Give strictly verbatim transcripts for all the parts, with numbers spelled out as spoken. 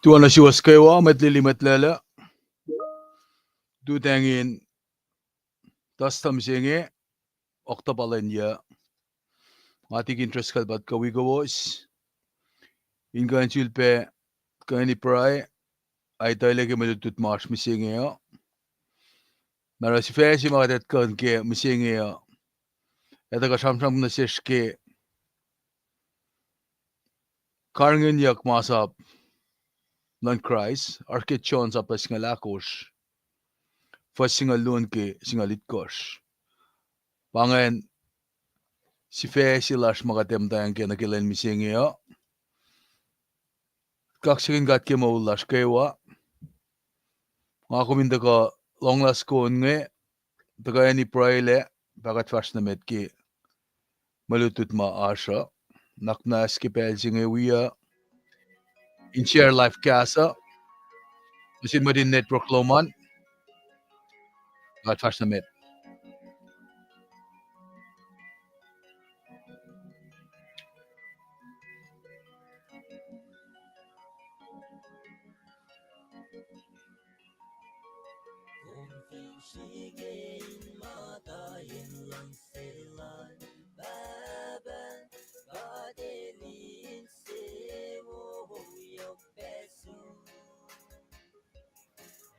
Tuh na suwos kwewa, mwet lili, mwet lwelah. Tuh tangin Thursday mihsenge, October lwen yac. Nga tikin Driscoll pa kuh wi kowos in kuh in sulpac, kuh in pruhe, ac tuhlac ke mwe lutlut ma oasr mihsenge uh. Na oruh sifac se ma kuht etuh kuh in ke mihsenge uh, etuh kuh sramsram nuh sesr ke karihngihnyuck masap luhn Kraist, oasr ke John sapta singucul ahkosr, fuhs singucul luo nuh ke singucul itkohsr. Pa ingacn sifac se lasr ma kuht ac muhtwacwacack nuh ke lwen mihsenge uh. Kaksakihn God ke moul lasr kwewa. Nga kom in tuhkuh lohng lah soko inge, tuhkuh in pruhelac, pa kuht fahsr nuh met ke mwe lutlut ma oasr uh. Nuhnak muhnahs ke pacl se inge wi uh in share live cast uh nuh sin mwet in network lom an. Kuht fahsr nuh met. Kom fin srihke in muhta in luhngse luhn Pahpah, God El insewowo yohk pac sum.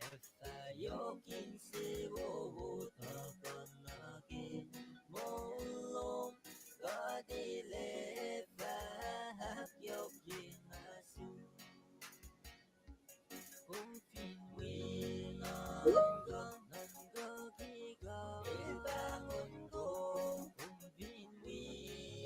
Ac fah yohk insewowo tuhkuh nuh ke moul lom, God El ac fah ahkyohkye na sum. Kom fin wi nuhnkuh, nuhnkuh ke God El pahngon kom. Kom fin wi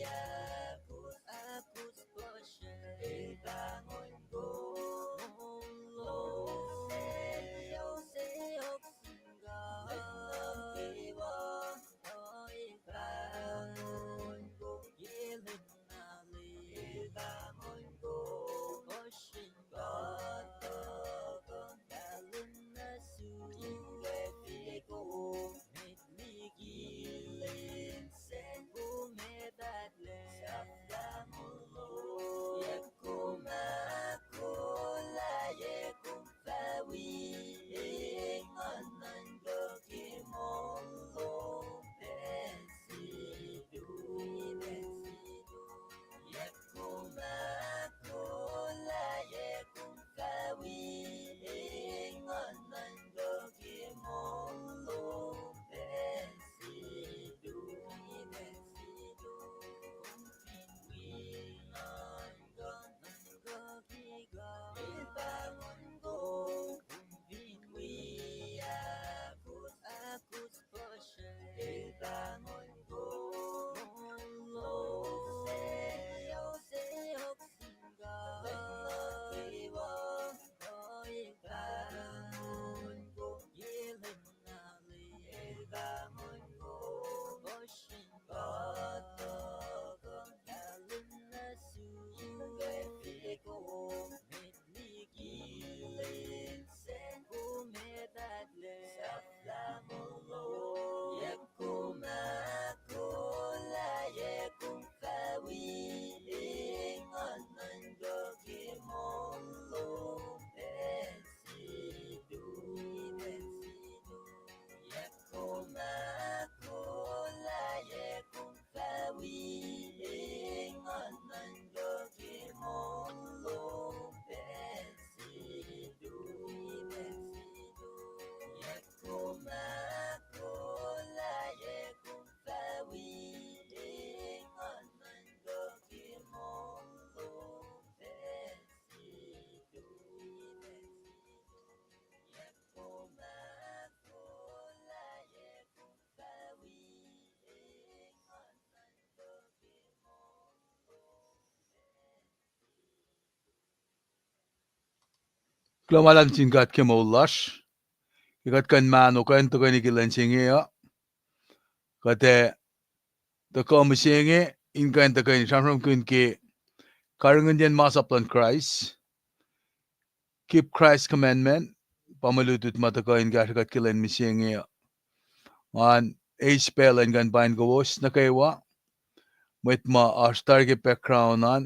ahkos, ahkos puhsra, El pahngon kom. Moul lom se yohk, se yohk sin God. Lwen nuh kwewa, El pahngon kom. Ke lwen na lel, El pahngon kom. Puhsren God tuhkuh kahlwem nuh sum. Ke fihko met liki lwen sac, kom ac pahtlac sahflah moul lom. Yac kom ahkolah, yac kom fah wi engan, nuhnkuh ke moul lom pacl se tui, pacl se tui. Yac kom ahkolah, yac kom fah wi engan, nuhnkuh ke moul lom pacl se tui, pacl se tui. Kom fin wi nuhnkuh, nuhnkuh ke God El pahngon kom. Kom fin wi ahkos, ahkos puhsra, El pahngon kom. Moul lom se yohk, se yohk sin God. Lwen nuh kwewa, El pahngon kom. Ke lwen na lel, El pahngon kom. Puhsren God tuhkuh kahlwem nuh sum. Ke fihko met liki lwen sac, kom ac pahtlac sahflah moul lom. Yac kom ahkolah, yac kom fah wi engan, nuhnkuh ke moul lom pacl se tui, pacl se tui. Yac kom ahkolah, yac kom fah wi engan, nuhnkuh ke moul lom pacl se tui, pacl se tui. Yac kom ahkolah, yac kom fah wi engan, nuhnkuh ke moul lom pacl se tui, pacl se tui. Yac kom ahkolah, yac kom fah wi engan, nuhnkuh ke moul lom pacl se tui. Kuloh ma luhlahp nuh sin God ke moul lasr. Ke kuht kuh in mahno kuh in tuhkweni ke lwen se inge uh, kuht ac tuhkuh mihsenge in kuh in tuhkweni sramsramkihn ke karihngihnyacn masap luhn Kraist. Keep Christ's commandment, pa mwe lutlut ma tuhkuh in kahsrwe kuht ke lwen mihsenge uh. Ngan eis pacl in kuh in paing kowos nuh kwewa, mwet ma oasr tari ke background an,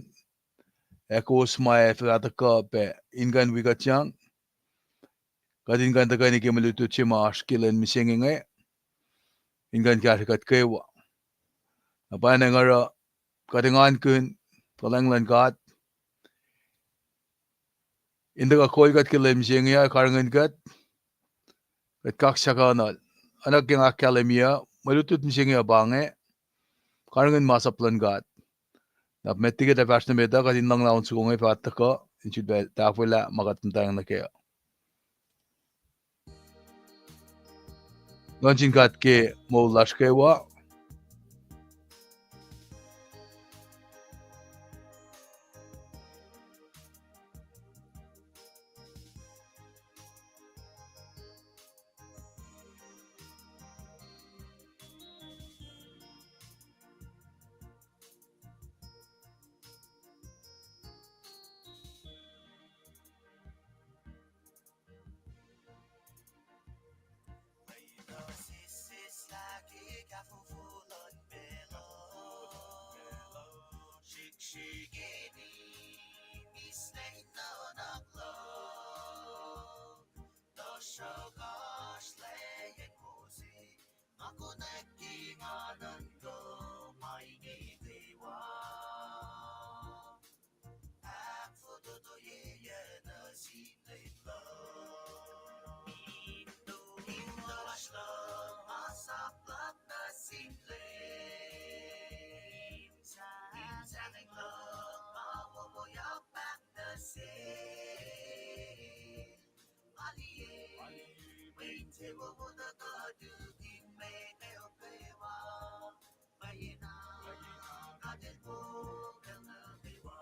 ac kowos ma ac fah tuhkuh pac in kuh in wi kuht yang, kuht in kuh in tuhkweni ke mwe lutlut se ma oasr ke lwen mihsenge inge, in kuh in kahsrwe kuht kwewa. Na pwacnwacng oruh kuht engankihn kuhlwacng luhn God in tuhkuh kol kuht ke lwen mihsenge uh, karihngihn kuht, kuht kaksakuhnuhl. Oacna ke nga ahkkahlwemye uh, mwe lutlut mihsenge uh pa inge, karihngihn masap luhn God. Na met liki kuht ac fahsr nuh met uh, kuht in luhnglah on soko inge fah tuhkuh in sulpac tahfwelah ma kuht muhtwacng nuh kac uh. Nuhnsin God ke moul lasr kwewa. Pwacyena sesseslah ke kahfofo luhn pacl uh, srihksrihk ac misac in nuhnak luhk. Tuhsruhk oasr lwacyen Moses, ma konwacack ke nga nuhnkuh ma inge kwewa. Ahkfototoyeyuc nuh sin Leum luhk. Ip lasr luhk ma sap luhk nuh sin Leum, in sahngweng luhk ma wowoyak paht nuh sel. Aliye, mwe insewowo tuhkuh tukihn meac kwewa. Pwacyena, God El po pacl nuh kwewa.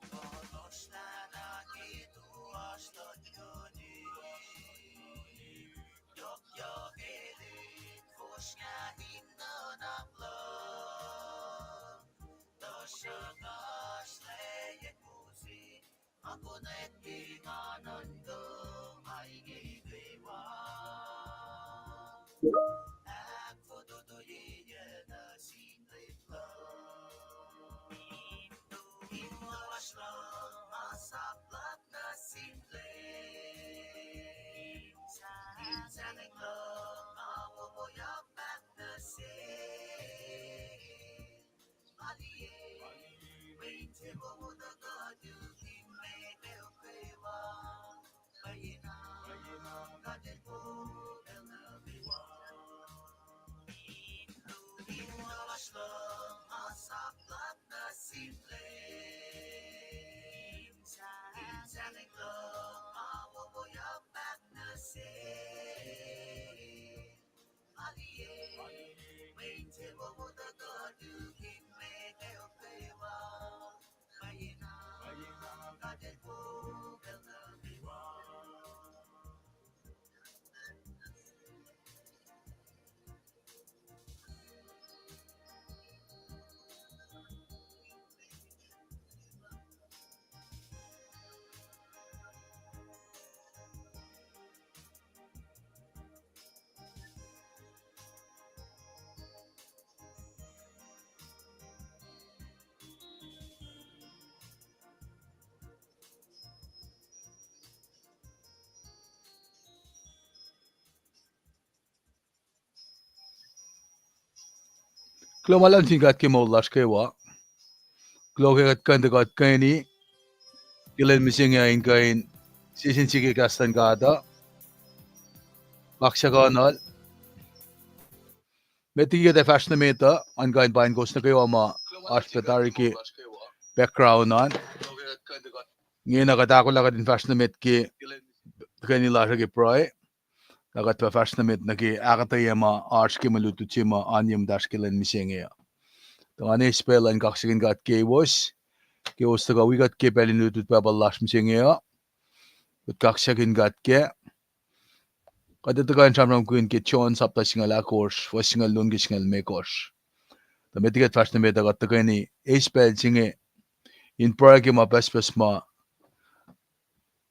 Fohlohsrlah na ke toasr luhn kuht, yohkyak el in fosrngah in nuhnak luhk. Tuhsruhk oasr lwacyen Moses, ma konwacack ke nga nuhnkuh ma inge kwewa. Ahkfototoyeyuc nuh sin Leum luhk. Ip lasr luhk ma sap luhk nuh sin Leum, in sahngweng luhk ma wowoyak paht nuh sel. Aliye, mwe insewowo tuhkuh tukihn meac kwewa. Pwacyena, God El po pacl nuh kwewa. Ip lasr luhk ma sap luhk nuh sin Leum, in sahngweng luhk ma wowoyak paht nuh sel. Aliye, mwe insewowo tuhkuh tukihn meac kwewa. Pwacyena, God El po pacl nuh kwewa. Kuloh ma luhlahp sin God ke moul lasr kwewa. Kuloh ke kuht kuh in tuhkuh tuhkweni ke lwen mihsenge uh in kuh in sie sin sie ke kahs luhn God uh. Kaksakuhnuhl. Met liki kuht ac fahsr nuh met uh, an kuh in pain kowos nuh kwewa ma oasr pac tari ke background an. Ingena kuht ahkolah kuht in fahsr nuh met ke tuhkweni lasr uh ke pruhe. Na kuht fah fahsr nuh met nuh ke ahkuhtweyac ma oasr ke mwe lutlut se ma oan ye muhtahsr ke lwen mihsenge uh. Tuh ngan eis pacl in kaksakihn God kowos, kowos tuhkuh wi kuht ke pacl in lutlut Bible lasr mihsenge uh. Kuht kaksakihn God kac. Kuht ac tuhkuh in sramsramkihn ke John sapta singucul ahkosr, fuhs singucul luo nuh ke singucul limekohsr. Tuh met liki kuht fahsr nuh met uh, kuht tuhkweni eis pacl se inge in pruhe ke ma pucspucs ma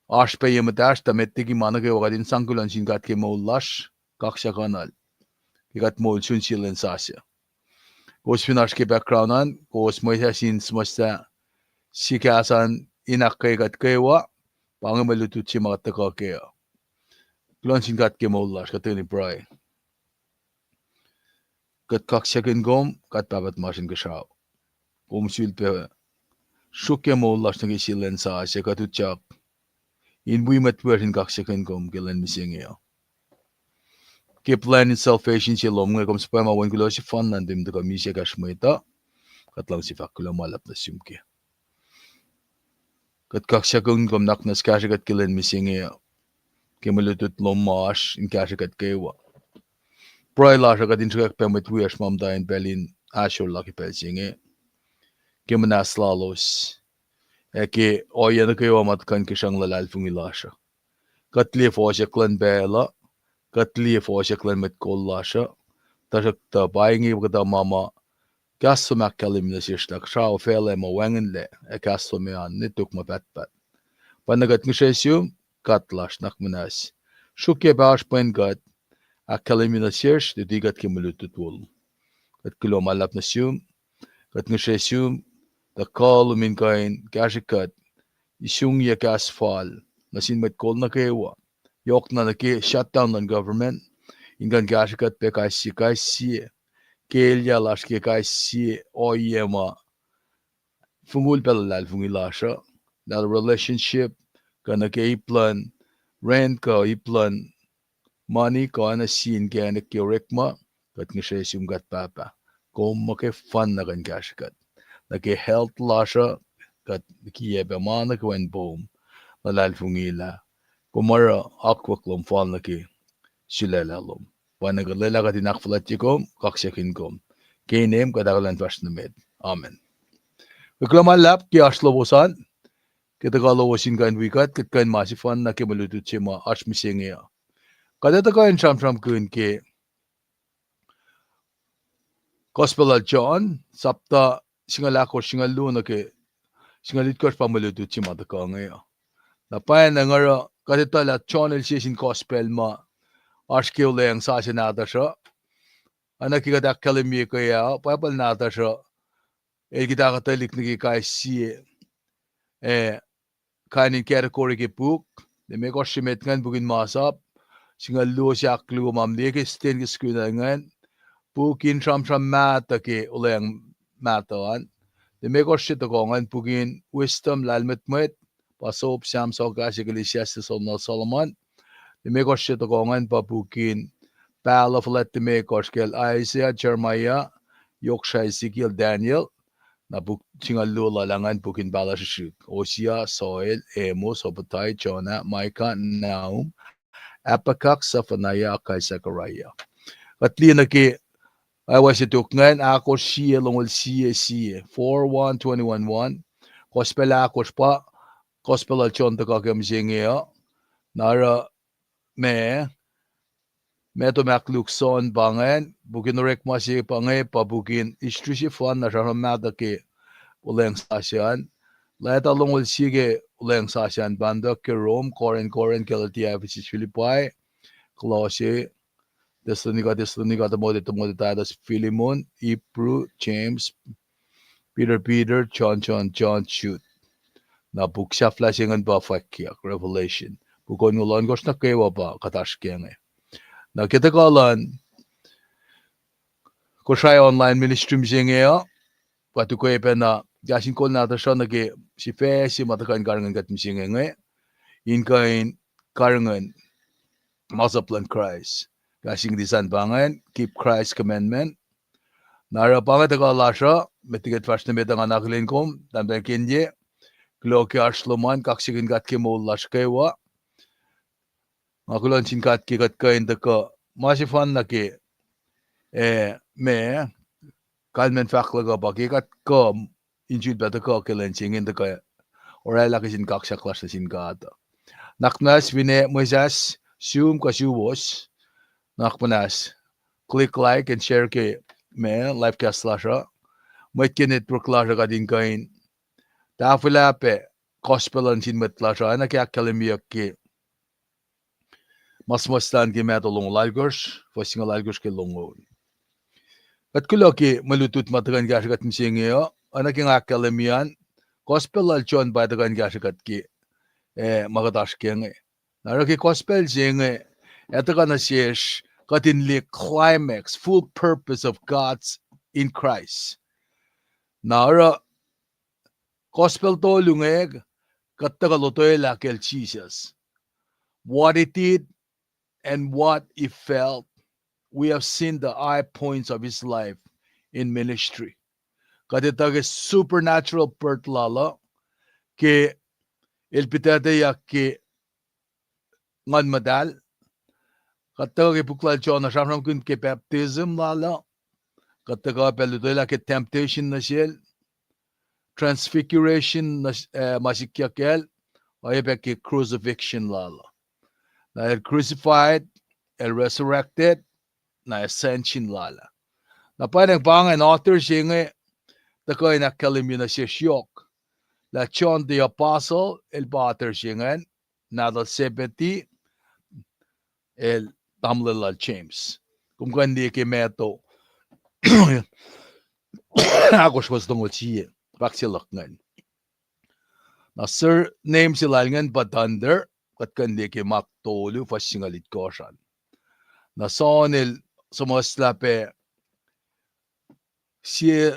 oasr pac ye muhtahsr, tuh met liki ma nuh kwewa kuht in sang kuloh nuh sin God ke moul lasr, kaksakuhnuhl, ke kuht moul sun sie lwen sasuc. Kowos fin oasr ke background an, kowos mwesahs in suhmuhslah sikahsan in ahkkweye kuht kwewa, pa inge mwe lutlut se ma kuht tuhkuh kac uh. Kuloh nuh sin God ke moul lasr, kuht tuhkweni pruhe. Kuht kaksakihn kom, God Pahpah tuhmasr Inkuhsrao. Kom sulpac sruokyac moul lasr nuh ke sie lwen sasuc, kuht utyak in wi mwet wiyacsr in kaksakihn kom ke lwen mihsenge uh. Ke plwacn in salvation se lom inge, kom suhpwacma wen kuloh sefanna in tiac tuhkuh misac kahsruh mwet uh. Kuht luhngse fahk kuloh ma luhlahp nuh sum kac. Kuht kaksakihn kom, nuhnak muhnahs kahsrwe kuht ke lwen mihsenge uh, ke mwe lutlut lom ma oasr in kahsrwe kuht kwewa. Pruhe lasr uh kuht in sruhkwack pac mwet wiyacsr ma muhta in pacl in ahsor la ke pacl se inge, ke muhnahs lalos, ac ke ohiyac nuh kwewa ma tuhkuh in kisrucng luhlahlfongi lasr uh. Kuht liye fohsack luhn pacl uh, kuht liye fohsack luhn mwet kol lasr uh, tuhsruhktuh pa inge kuhtuh ma ma kahs lom ahkkahlwemye nuh sesr lah kuht srao facluh ma wacngihnlac, ac kahs lom an nwe tok ma pahtpaht. Pwacna kuht ngihsre sum, God lasr nuhnak muhnahs. Sruokyac pac oasr pwen kuht, ahkkahlwemye nuh sesr, luti kuht ke mwe lutlut wo lom. Kuht kuloh ma luhlahp nuh sum, kuht ngihsre sum, tuh kuh lom in kuh in kahsrwe kuht, isungyac kahs fal nuh sin mwet kol nuh kwewa, yohkna nuh ke shutdown luhn government, in kuh in kahsrwe kuht pac kais sie, kais sie, ke elyah lasr ke kais sie ohiyac ma fongul pac luhlahlfongi lasr uh, lah relationship, kuh nuh ke ip luhn rent kuh ip luhn money kuh oacna sie inkacnek ke orekma, kuht ngihsre sum God Pahpah. Kom muh ke fun na kuh in kahsrwe kuht. Nuh ke health lasr uh, kuht kiyac pac ma nuh kwewa in poum, luhlahlfongi lah kom oruh akwuck lom fal nuh ke sulaclah lom. Pwacna kuht lwelah kuht in ahkfuhlwactye kom, kaksakihn kom. Ke inem kuht ahkolah in fahsr nuh met. Amen. Kuloh ma luhlahp ke oasr lowos an, ke tuhkuh lowos in kuh in wi kuht, kuht kuh in ma sefanna ke mwe lutlut se ma oasr mihsenge uh. Kuht ac tuhkuh in sramsramkihn ke Gospel lal John, sapta singucul ahkosr, singucul luo nuh ke singucul itkohsr pa mwe lutlut se ma tuhkuh inge uh. Na pwacna nga oruh kuht etuh lah John el sie sin Gospel ma oasr ke Olweacng Sasuc nahtuhsr uh. Oacna ke kuht ahkkahlwemye ke ah, Bible nahtuhsr uh, el kuhtuh kuhtwelihk nuh ke kais sie, eh, kain in category ke puk, limekohsr se met ingacn puk in masap, singucul luo se ahkluo ma mliye ke sten ke screen ingacn, puk in sramsram mahtuh ke Olweacng mahtuh an, limekohsr se tohkoh ingacn puk in wisdom, lahlmwetmwet, pa Job, Psalm, Sohkahs, Ecclesiastes, Song of Solomon, limekohsr se tohkoh ingacn pa puk in pahluh fuhlwact limekohsr kacl Isaiah, Jeremiah, Yohk srah Ezekiel, Daniel, na puk singucul luo lal ah ingacn puk in pahluh srihsrihk, Hosea, Joel, Amos, Obadiah, Jonah, Micah, Nahum, Habakkuk, Zephaniah, Haggai, Zechariah. Kuht liye nuh ke awa se tok ingacn, ahkosr sie longoul sie sie, four one twenty-one one. Gospel ahkosr pa Gospel lal John tuhkuh ke mihsenge uh. Na oruh ma, Matthew, Mark, Luke, John pa ingacn, puk in Orekma se pa inge, pa puk in history sefanna sramsram mahtuh ke Olweacng Sasuc an. Leta longoul sie ke Olweacng Sasuc an pa intuh ke Rome, Corinth, Corinth, Galatia, Ephesus, Philippi, Kolosse, Thessalonica, Thessalonica, Timothy, Timothy, Titus, Philemon, Hebrew, James, Peter, Peter, John, John, John, Jude. Na puk sahflah se ingacn pa Fwackyuck, Revelation. Puk onngoul ohnkohsr nuh kwewa pa kuht oasr ke inge. Na ke tuhkuh luhn Kosrae online ministry mihsenge uh, pa tukwe pacna kahs in kol nahtuhsr uh nuh ke sifac se ma tuhkuh in karihngihn kuht mihsenge inge, in kuh in karihngihn masap luhn Kraist. Kahs English an pa ingacn, Keep Christ's Commandment. Na oruh pa inge tuhkuh lasr uh, met liki kuht fahsr nuh met uh, nga akihlen kom tahmtahel Kenye, kuloh ke oasr lom an, kaksakihn God ke moul lasr kwewa. Nga kuloh nuh sin God ke kuht kuh in tuhkuh ma sefanna ke, eh, ma, kalmacn fahk luhk uh pa ke kuht kuh in sulpac tuhkuh ke lwen se inge in tuhkuh oraclah kihtin kaksak lasr nuh sin God. Nuhnak muhnahs finne mwesahs sum kuh suwos, nuhnak muhnahs click like and share ke ma live cast lasr uh. Mwet ke network lasr uh kuht in kuh in tahfwelah pac gospel uh nuh sin mwet lasr uh, oacna ke ahkkahlwemyeyuck ke ma suhmuhslah an ke Matthew longoul alkohsr, fuhs singucul alkohsr ke longoul. Kuht kuloh ke mwe lutlut ma tuhkuh in kahsrwe kuht mihsenge uh, oacna ke nga ahkkahlwemye an, gospel lal John pa tuhkuh in kahsrwe kuht ke, eh, ma kuht oasr ke inge. Na oruh ke gospel se inge, ac tuhkuh nuh sesr, kuht in liye climax, full purpose of God's in Christ. Na oruh gospel tolu inge, kuht tuhkuh lotwelah kacl Jesus. What he did and what he felt, we have seen the high points of his life in ministry. Kuht etuh ke supernatural birth lal uh, ke el pihtucteyuck ke Nguhn Muhtahl. Kuht tuhkuh ke puk lal John uh sramsramkihn ke baptism lal uh. Kuht tuhkuh pac lotwelah ke temptation nuh sel, transfiguration nuh, eh, ma sikyak kacl, oacyacpac ke crucifixion lal uh. Na el crucified, el resurrected, na ascension lal uh. Na pwacnwacng pa ingacn author se inge tuhkuh in ahkkahlwemye nuh sesr yohk lah John the Apostle el pa author se ingacn, nahtuhl Zebedee, el tamuhlwel lal James. Kom kuh in liye ke Matthew ahkosr fuhs tolngoul sie, fahk se luhk ingacn. Na surname se lal ingacn pa Thunder, kuht kuh in liye ke Mark tolu fuhs singucul itkohsr an. Na John el suhmuhslah pac sie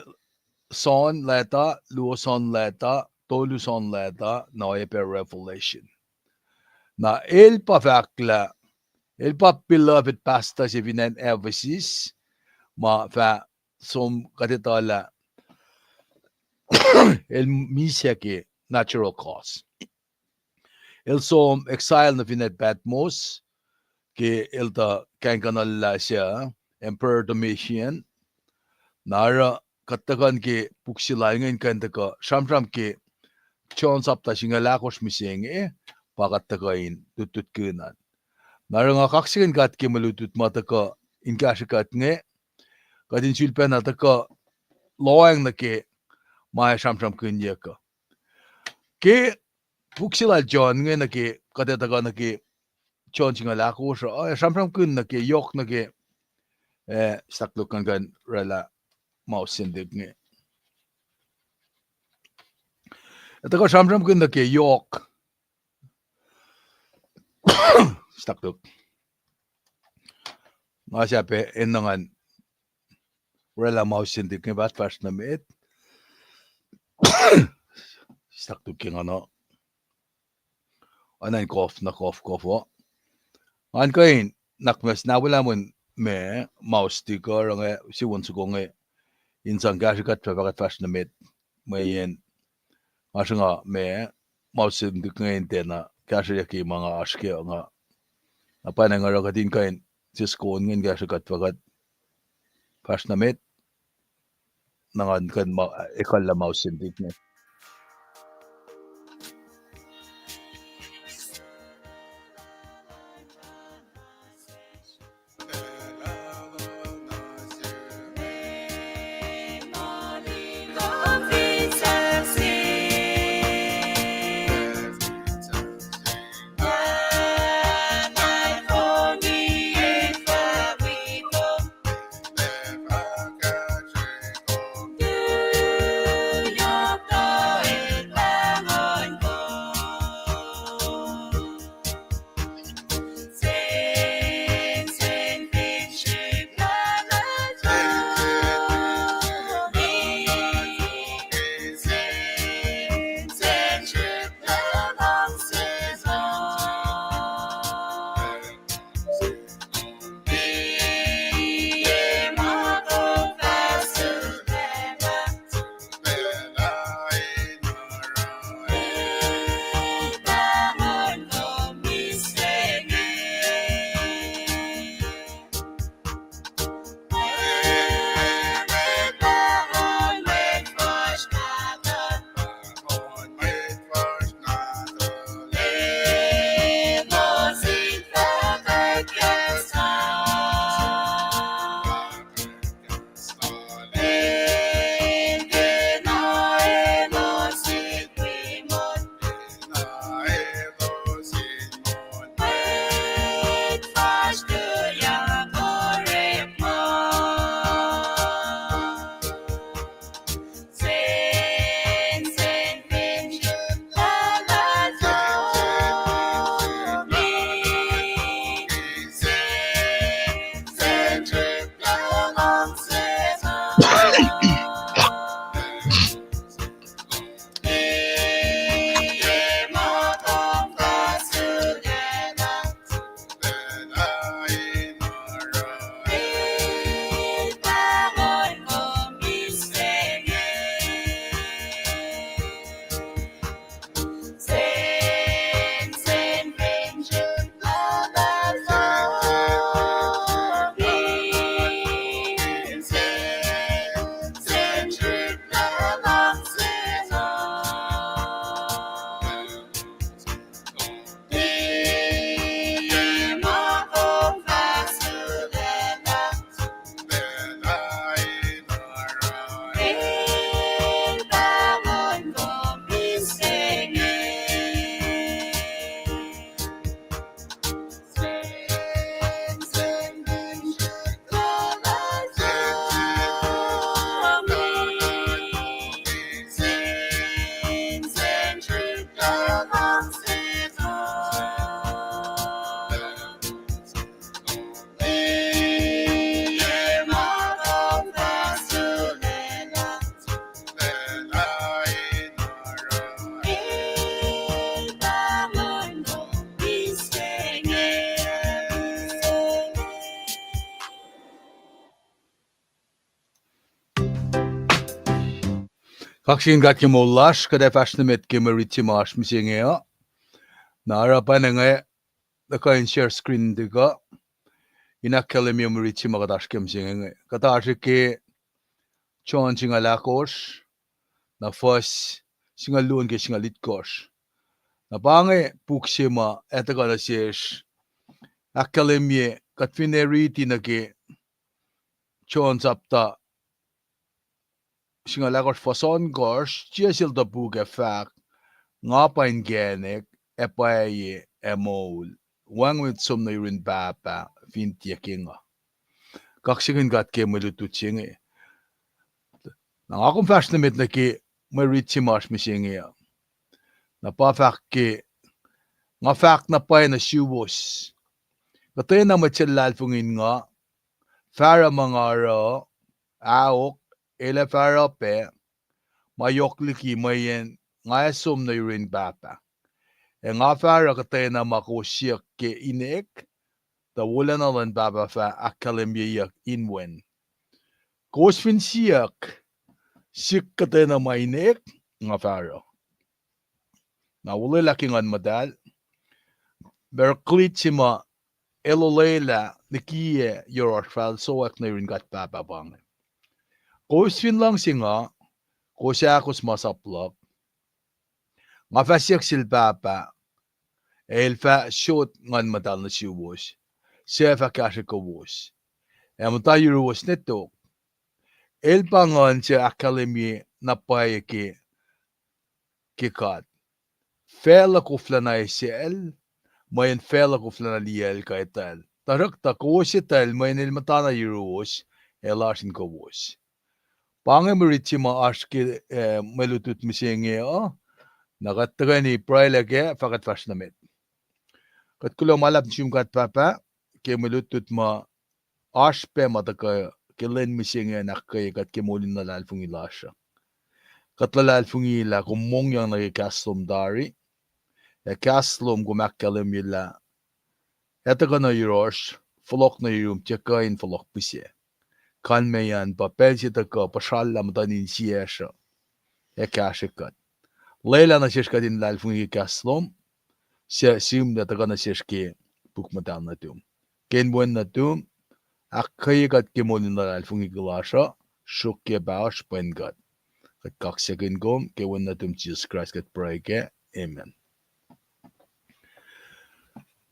John leta, luo John leta, tolu John leta, na oacyacpac Revelation. Na el pa fahk lah, el pa beloved pastor se fin acn Ephesus, ma fah som kuht etuh lah el misac ke natural cause. El som exile nuh fin acn Patmos, ke el tuh kaingkuhnlah se, Emperor Domitian. Na oruh kuht tuhkuh ke puk se lal inge in kuh in tuhkuh sramsram ke John sapta singucul ahkosr mihsenge, pa kuht tuhkuh in lutlutkihn an. Na oruh nga kaksakihn God ke mwe lutlut ma tuhkuh in kahsrwe kuht inge, kuht in sulpacna tuhkuh lohacng nuh ke ma ac sramsramkihnyuck uh. Ke puk se lal John inge nuh ke, kuht ac tuhkuh nuh ke John singucul ahkosr uh, ac sramsramkihn nuh ke yohk nuh ke, eh, stakluhk ngan kuh in oraclah mouse se nuhtihk inge. Ac tuhkuh sramsramkihn nuh ke yohk. Stakluhk. Nga sahp enenuh ngan oraclah mouse se nuhtihk inge, paht fahsr nuh met. Stakluhk ke nga na. Oacna in kof na kof kof uh. Ngan kuh in nakmas na welah mwe mouse nuhtihk uh, oruh nga siwon soko inge in sang kahsrwe kuht fah paht fahsr nuh met. Mweyen nga sruhnga ma mouse se nuhtihk inge in tiacna kahsrweyucki ma nga oasr ke uh. Nga na pwacnwacng oruh kuht in kuh in sisken inge in kahsrwe kuht fah kuht fahsr nuh met. Na ngan kuh in ma, ekuhllah mouse se nuhtihk inge. Kaksakihn God ke moul lasr, kuht ac fahsr nuh met ke mwe rit se ma oasr mihsenge uh. Na oruh pacna inge, tuhkuh in share screen tuhkuh in ahkkahlwemye mwe rit se ma kuht oasr ke mihsenge inge. Kuht oasr ke John singucul ahkosr, na fuhs singucul luo nuh ke singucul itkohsr. Na pa inge puk se ma ac tuhkuh nuh sesr ahkkahlwemye, kuht fin ac riti nuh ke John sapta singucul ahkosr fuhs ohnkohsr, Jisus el topuk ac fahk, Nga pa inkacnek, ac pwacye, ac moul. Wacngihn mwet som nuh yurin Pahpah fin tiac ke nga. Kaksakihn God ke mwe lutlut se inge. Na nga kom fahsr nuh met nuh ke mwe rit se ma oasr mihsenge uh. Na pa fahk ke, nga fahk na pwacye nuh suwos, kuhtwena mwet se luhlahlfongi in nga, fahsruh ma nga oruh, ahok, el ac fahsruh pac, ma yohk liki mweyen nga ac som nuh yurin Pahpah. Ac nga fahsruh kuhtwena ma kowos siyuck ke inek, tuh wolacna luhn Pahpah fah ahkkahlwemyeyuck in wen. Kowos fin siyuck, sik kuhtwena ma inek, nga fahsruh. Na olwelah ke Nguhn Muhtahl, Paraclete se ma el olwelah nikiyac yohrohsr fal sowack nuh yurin God Pahpah pa inge. Kowos fin luhngse nga, kowos ahkos masap luhk. Nga fah siyuck sel Pahpah, ac el fah sot Nguhn Muhtahl nuh suwos, suc fah kahsrwe kowos, ac muhta yuruwos nwe tok. El pa Nguhn se ahkkahlwemye na pwacye ke, ke God. Facluh koflacna esacl, mweyen facluh koflacna liyacl kuh etwacl. Tuhsruhktuh kowos etwacl mweyen el muhtana yuruwos, ac el oasr in kowos. Pa inge mwe rit se ma oasr ke, eh, mwe lutlut mihsenge uh, na kuht tuhkweni pruhelah kac, fah kuht fahsr nuh met. Kuht kuloh ma luhlahp nuh sum God Pahpah, ke mwe lutlut ma oasr pac ma tuhkuh ke lwen mihsenge in ahkkweye kuht ke moul in luhlahlfongi lasr uh. Kuht luhlahlfongi lah kom mongyang nuh ke kahs lom tari, ac kahs lom kom ahkkahlwemye lah ac tuhkuh nuh yohrohsr, fohlohk nuh yurum tiac kuh in fohlohk pihsac. Kalmeyac an pa pacl se tuhkuh puhsrallah muhtuhn insiyacsr uh, ac kahsrwe kuht. Lwelah nuh sesr kuht in luhlahlfongi ke kahs lom, suc sihmlac tuhkuh nuh sesr ke puk muhtahl nuhtum. Ke inen wen nuhtum, ahkkweye kuht ke moul in luhlahlfongi lasr uh, sruokyac pahosr pwen kuht. Kuht kaksakihn kom, ke wen nuhtum Jisus Kraist kuht pruhe kac. Amen.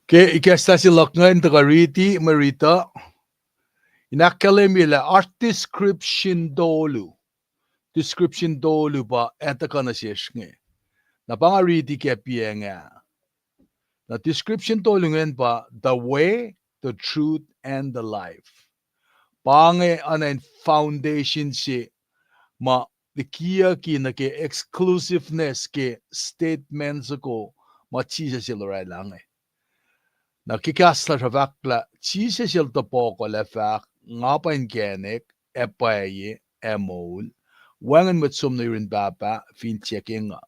Ke ikacslah se luhk ingacn tuhkuh riti mwe rit uh, in ahkkahlwemye lah oasr description tolu. Description tolu pa ac tuhkuh nuh sesr inge. Na pa nga riti ke piacng ah. Na description tolu ingacn pa the way, the truth, and the life. Pa inge oacna in foundation se ma likiyucki nuh ke exclusiveness ke statement soko ma Jisus el oraclah inge. Na ke kahs lasr uh fahk lah Jisus el tohpohkohl ac fahk, Nga pa inkacnek, ac pwacye, ac moul. Wacngihn mwet som nuh yurin Pahpah fin tiac ke nga.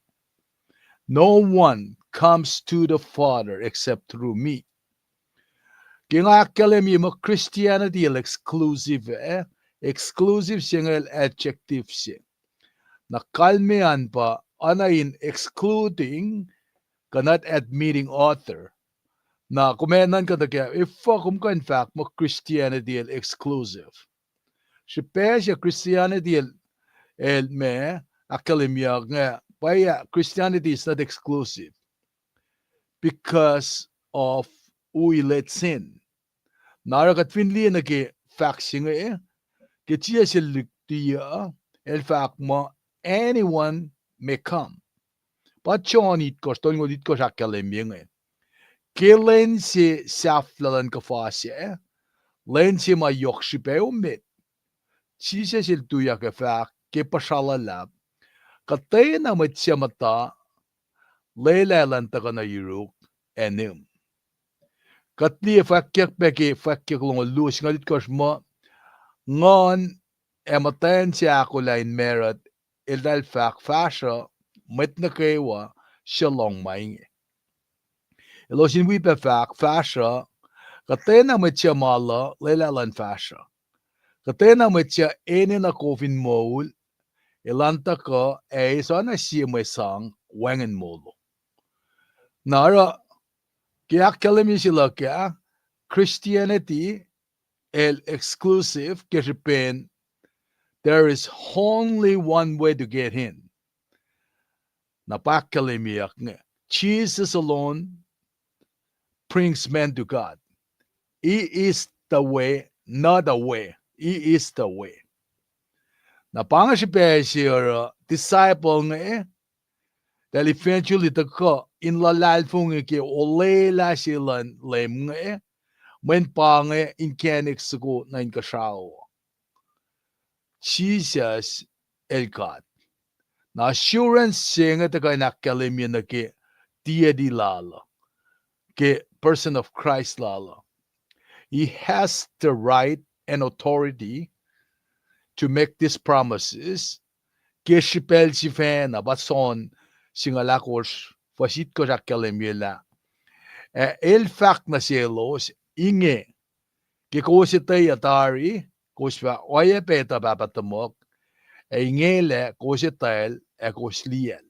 No one comes to the Father except through me. Ke nga ahkkahlwemye muh Christianity el exclusive, eh? Exclusive se inge el adjective se. Na kalmeyac an pa oacna in excluding, kuh not admitting author. Na kom ac nuhnkuh tuh ke, efuh kom kuh in fahk muh Christianity el exclusive? Srihpac se Christianity el, el ma, ahkkahlwemyeyuck inge, pwacye, Christianity is not exclusive because of who he lets in. Na oruh kuht fin liye nuh ke fahk se inge, ke Jisus el lihkti uh, el fahk muh, anyone may come. Pa John itkohsr, tolngoul itkohsr ahkkahlwemye inge. Ke lwen se sahflah luhn kuhfa sac, lwen se ma yohk srihpac emet, Jisus el tuyak ac fahk ke puhsra luhlahp, kuhtwena mwet suc muhta, lwelah elan tuhkuh nuh yuruk ac nihm. Kuht liye fwackyuck pac ke fwackyuck longoul luo singucul itkohsr muh, Nguhn ac muhtwacn se ahkolah in marut, eltahl fahk, Fahsruh, mwet nuh kwewa suc lohng ma inge. Elos in wi pac fahk, Fahsruh, kuhtwena mwet suc maluh, lwelah elan fahsruh. Kuhtwena mwet suc enenuh kof in moul, Elan tuhkuh ac eis oacna sie mwe sang wacngihn molo. Na oruh ke ahkkahlwemye se luhk ah, Christianity el exclusive ke srihpen there is only one way to get in. Na pa ahkkahlwemyeyuck inge, Jesus alone brings men to God. He is the way, not a way. He is the way. Na pa inge srihpac se oruh disciple inge, eltahl eventually tuhkuh in luhlahlfongi ke olwelah se luhn Leum inge, mweyen pa inge inkacnek soko nuh inkuhsrao. Jisus el God. Na assurance se inge tuhkuh in ahkkahlwemye nuh ke deity lal uh, ke person of Christ lal uh. He has the right and authority to make these promises. Ke srihpacl sifacna, pa John singucul ahkosr, fuhs itkohsr ahkkahlwemye lah, ac el fahk nuh selos, inge, ke kowos etweyuc tari, kowos fah oacyacpac etuh Pahpah tuhmuhk, ac inge lah kowos etwacl ac kowos liyacl.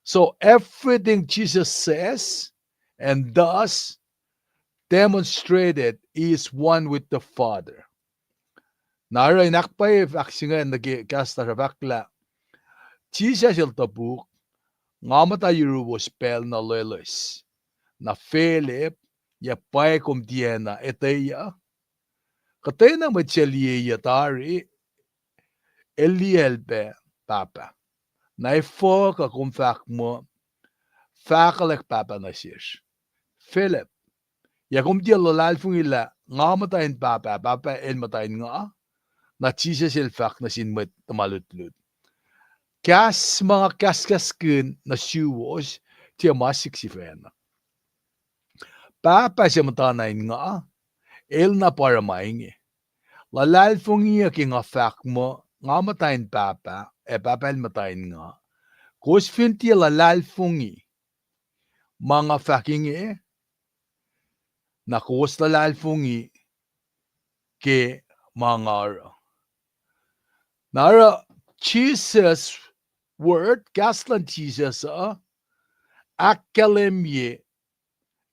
So everything Jesus says and does demonstrated he is one with the Father. Na oruh in ahkpwacye fahk se inge nuh ke kahs lasr uh fahk lah, Jisus el topuk, nga muhta yuruwos pacl na loeloes. Na Philip, yac pwacye kom tiacna etweyuc? Kuhtwena mwet suc liyeyuc tari, el liyacl pac Pahpah. Na efuh kuh kom fahk muh, fahkwelihk Pahpah nuh sesr? Philip, yac kom tiac luhlahlfongi lah nga muhta in Pahpah, Pahpah el muhta in nga? Na Jisus el fahk nuh sin mwet tuhma lutlut, kahs ma nga kahskahskihn nuh suwos, tiac ma sik sifacna. Pahpah suc muhtana in nga, el na pa oruh ma inge. Luhlahlfongi ke nga fahk muh nga muhta in Pahpah ac Pahpah el muhta in nga. Kowos fin tiac luhlahlfongi ma nga fahk inge, na kowos luhlahlfongi ke ma nga oruh. Na oruh Jesus word, kahs luhn Jisus uh, ahkkahlwemye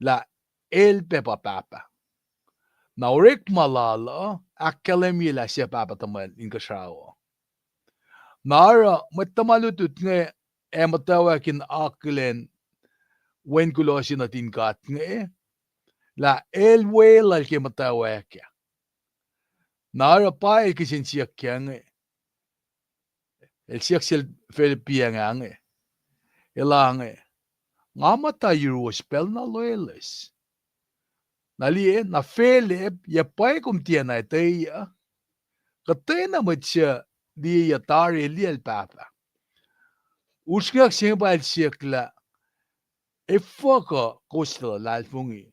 lah el pac pa Pahpah. Na orekma lal uh ahkkahlwemye lah suc Pahpah tuhmwacl inkuhsrao. Na oruh mwet tuhma lutlut inge ac muhtwacwacack in akihlen Wen kuloh se nuhtin God inge, lah el weluhl ke muhtwacwacack ah. Na oruh pa el kihsen siyuck inge, el siyuck sel Philip piacng inge, elan inge, nga muhta yuruwos pacl na loeloes. Na liye, na Philip, yac pwacye kom tiacna etweyuc? Kuhtwena mwet suc liyeyuc tari, el liyacl Pahpah. Usrnguck se inge pa el siyuck lah, efuh kuh kowos tiac luhlahlfongi?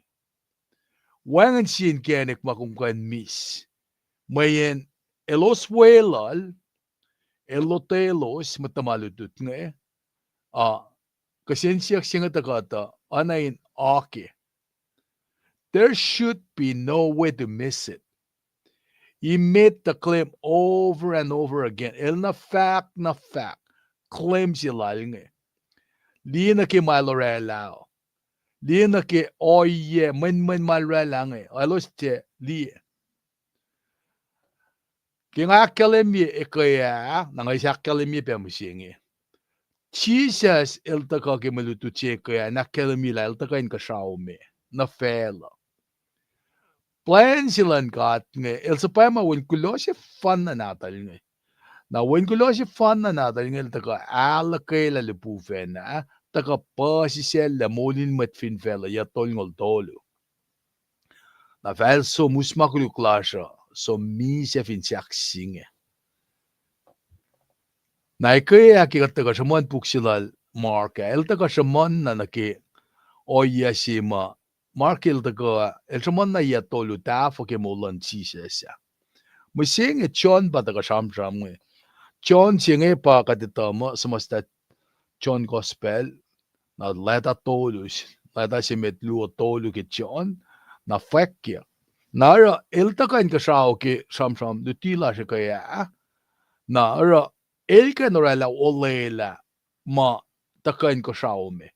Wacngihn sie inkacnek ma kom kuh in miss. Mweyen elos weluhl, el lotwelos mwet tuhma lutlut inge, uh, kihsen siyuck se inge tuh kuhtuh oacna in oake. There should be no way to miss it. He made the claim over and over again. El na fahk, na fahk, claim se lal inge. Liye nuh ke ma el orwaclah uh. Liye nuh ke ohiyac, mwenmwen ma el orwaclah inge. Elos tiac liye. Ke nga ahkkahlwemye ekuh ah, na nga eis ahkkahlwemye pac mihsenge. Jisus el tuhkuh ke mwe lutlut se ekuh ah in ahkkahlwemye lah el tuhkuh inkuhsrao me nuh facluh. Plwacn se luhn God inge, el suhpwacma Wen kuloh sefanna nahtuhl inge. Na Wen kuloh sefanna nahtuhl inge el tuhkuh ahluhkwelah lihpufacn ah, tuhkuh puhsisacllah moul in mwet fin facluh yac tolngoul tolu. Na fal som us ma koluk lasr uh, som misac fin sahk se inge. Na ekuh ah ke kuht tuhkuh sruhmuhn puk se lal Mark ah, el tuhkuh sruhmuhn na nuh ke ohiyac se ma Mark el tuhkuh, el sruhmuhn na yac tolu tahfuh ke moul luhn Jisus ah. Mihsenge John pa tuhkuh sramsram inge. John se inge pa kuht etuh muh suhmuhslah John Gospel, na leta tolu, leta se met luo tolu ke John, na fwackyuck. Na oruh el tuhkuh inkuhsrao ke sramsram luti lasr ekuh ah, na oruh El kuh in orwaclah olwelah ma tuhkuh inkuhsrao me.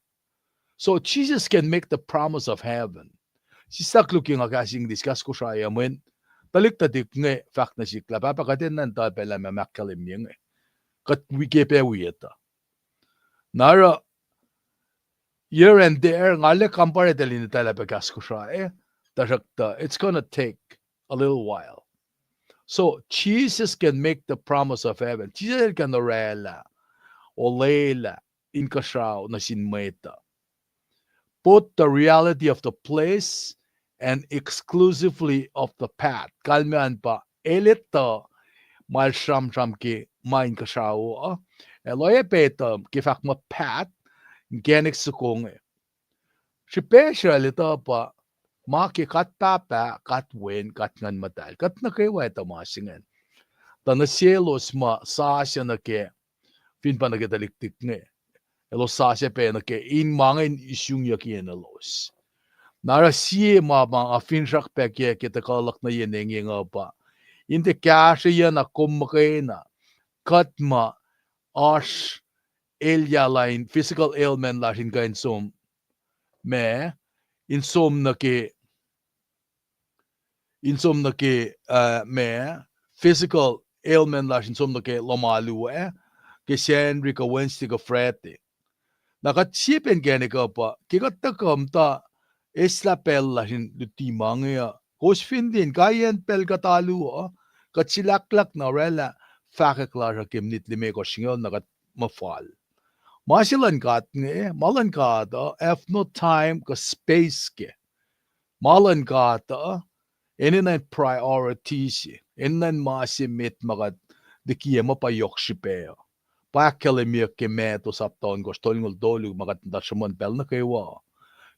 So Jesus can make the promise of heaven. Sislah luhk ke nga kahs English, kahs Kosrae uh, mweyen tuhlihk tuhtihk inge fahk nuh sihk lah, Pahpah, kuht enenuh in tuh pacl ah ma ahkkahlwemye inge. Kuht wi ke pac wi etuh. Na oruh, here and there, nga arlac compare eltahl in etwaclah pac kahs Kosrae, tuhsruhktuh it's gonna take a little while. So Jesus can make the promise of heaven. Jisus el kuh in orwaclah olwelah inkuhsrao nuh sin mwet uh. Both the reality of the place and exclusively of the path. Kalmac an pa el etuh ma el sramsram ke ma inkuhsrao uh, el oacyacpac etuh ke fahk muh path, inkacnek soko inge. Srihpacsr el etuh pa ma ke God Pahpah, God Wen, God Nguhn Muhtahl. Kuht nuh kwewa etuh ma se ingacn. Tuh nuh selos ma sasuc nuh ke, fin pa nuh ke tuhlihk tuhtihk inge, elos sasuc pac nuh ke in ma inge in isungyucki elos. Na oruh sie ma ma nga finsrak pac ke, ke tuhkuh luhk nuh yen engyeng uh pa, in tiac kahsrweyuc na kom muhkwena, kuht ma oasr elyah la in physical ailment lasr in kuh in som, ma, in som nuh ke, in som nuh ke, uh, ma, physical ailment lasr in som nuh ke lohm alu ah, ke Sacnri kuh Wednesday kuh Friday. Na kuht sie pac inkacnek uh pa ke kuht tuhkuh muhta eslah pacl lasr in luti ma inge uh, kowos fin liye kaiyacn pacl kuht alu uh, kuht silahklahk na orwaclah fahkwack lasr uh ke minit limekohsr singucul na kuht muh fal. Ma se luhn God inge, ma luhn God uh have no time kuh space ke. Ma luhn God uh enenuh in priority se, enenuh in ma se met ma kuht likiyac muh pa yohk srihpac uh. Pa ahkkahlwemyeyuck ke Matthew sapta ohnkohsr, tolngoul tolu ma kuht muhta sruhmuhn pacl nuh kwewa.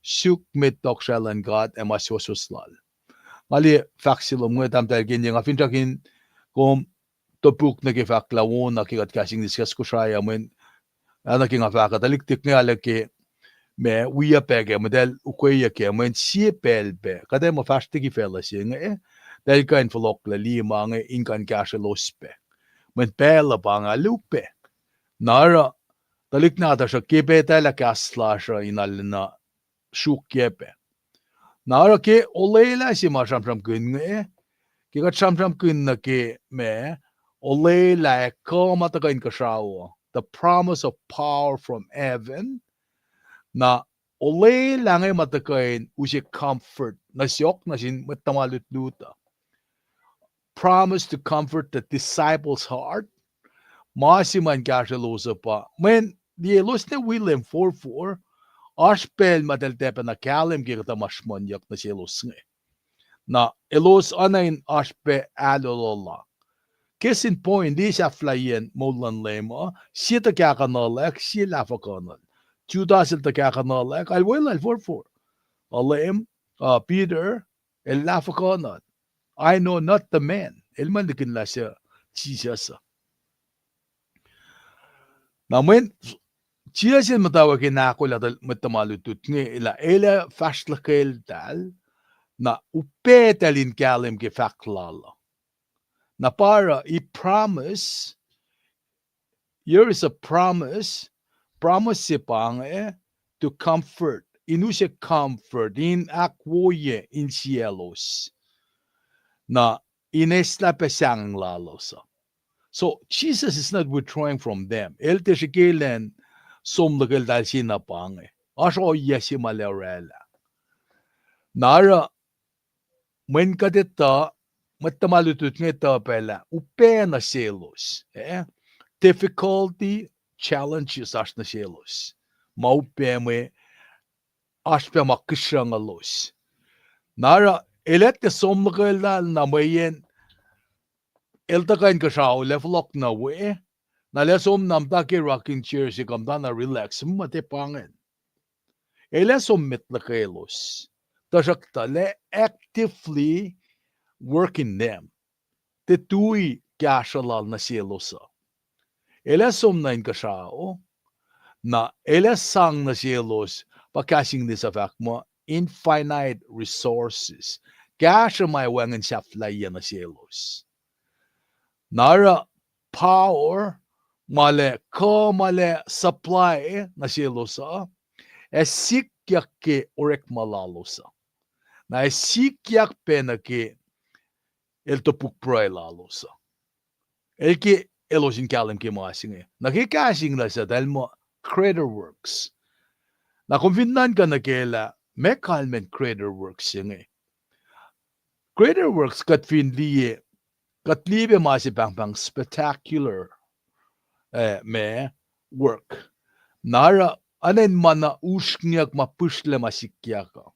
Suk met tohkohsrahi luhn God ac ma suwohswohs lal. Nga liye fahk se lom inge, tahmtahel kena, nga finsrak in kom topuk nuh ke fahk lah wona ke kuht kahs English, kahs Kosrae uh, mweyen, ah, nuh ke nga fahk uh, tuhlihk tuhtihk inge arlac ke, ma, wiyuc pac kac, mweyen eltahl ukweyuc kac, mweyen sie pacl pac kuht ac muh fahsr liki facluh se inge, eltahl kuh in fohlohklac liye ma inge in kuh in kahsrwelos pac. Mweyen pacl uh pa inge, alu pac. Na oruh, tuhlihk nahtuhsr uh ke pac etwaclah kahs lasr uh in arulacna sruokyac pac. Na oruh ke olwelah se ma sramsramkihn inge, ke kuht sramsramkihn nuh ke, ma, olwelah ac kuh ma tuhkuh inkuhsrao, the promise of power from heaven. Na olwelah inge ma tuhkuh in use comfort nuh sihk nuh sin mwet tuhma lutlut uh. Promise to comfort the disciples' heart. Ma se ma in kahsrwelos uh pa mweyen liye elos ne wi Leum forfor, oasr pacl ma eltahl tiac pacna kahlwem ke kuhtuh ma sruhmuhnyuck nuh selos inge. Na elos oacna in oasr pac ahlolola. Case in point, liye sahflahiyacn moul luhn Leum uh, sie tuhkahkuhnuhlwack, sie lahfuhkuhnuhl. Judas el tuhkahkuhnuhlwack, el weluhl forfor. Uh, Leum, uh, Peter, el lahfuhkuhnuhl. I know not the man. El muh likin lah suc Jisus uh. Na mweyen Jisus el muhtwacwacack in ahkolah mwet tuhma lutlut inge lah el ac fahsr luhkeltahl, na upac eltahl in kahlwem ke fahk lal uh. Na pa oruh he promise, here is a promise, promise se pa inge to comfort, in use comfort, in ahkwoye insiyaclos. Na in eslah pac sahngweng lalos uh. So Jesus is not withdrawing from them. El tiac srihke elan som luhkeltahl se na pa inge. Oasr ohiyac se ma el orwaclah. Na oruh mweyen kuht etuh, mwet tuhma lutlut inge etuh pac lah upac nuh selos, eh? Difficulty, challenges oasr nuh selos. Ma upac mwe oasr pac ma kihsrucnguclos. Na oruh el ac tiac som luhkeltahl na mweyen el tuhkuh inkuhsrao, el ac fohlohk nuh we, na el ac som na muhta ke rocking chair se kuh muhta na relax, muh tiac pa ingacn. El ac som met luhkelos. Tuhsruhktuh el ac actively work in them. Tiac tui kahsruh lal nuh selos uh. El ac som nuh inkuhsrao, na el ac sang nuh selos, pa kahs English uh fahk muh infinite resources. Kahsruh ma wacngihn sahflahiyac nuh selos. Na oruh power, ma lac kuh ma lac supply nuh selos uh, ac sikyak ke orekma lalos uh. Na ac sikyak pac nuh ke el topuk pruhe lalos uh. El ke elos in kahlwem ke ma se inge. Na ke kahs English uh eltahl muh greater works. Na kom fin nuhnkuh nuh ke lah meac kalmacn greater works se inge. Greater works kuht fin liye, kuht liye pac ma se pahngpahng spectacular, eh, ma work. Na oruh, oacna in ma na usrnguck ma pihsrlac ma sikyak uh.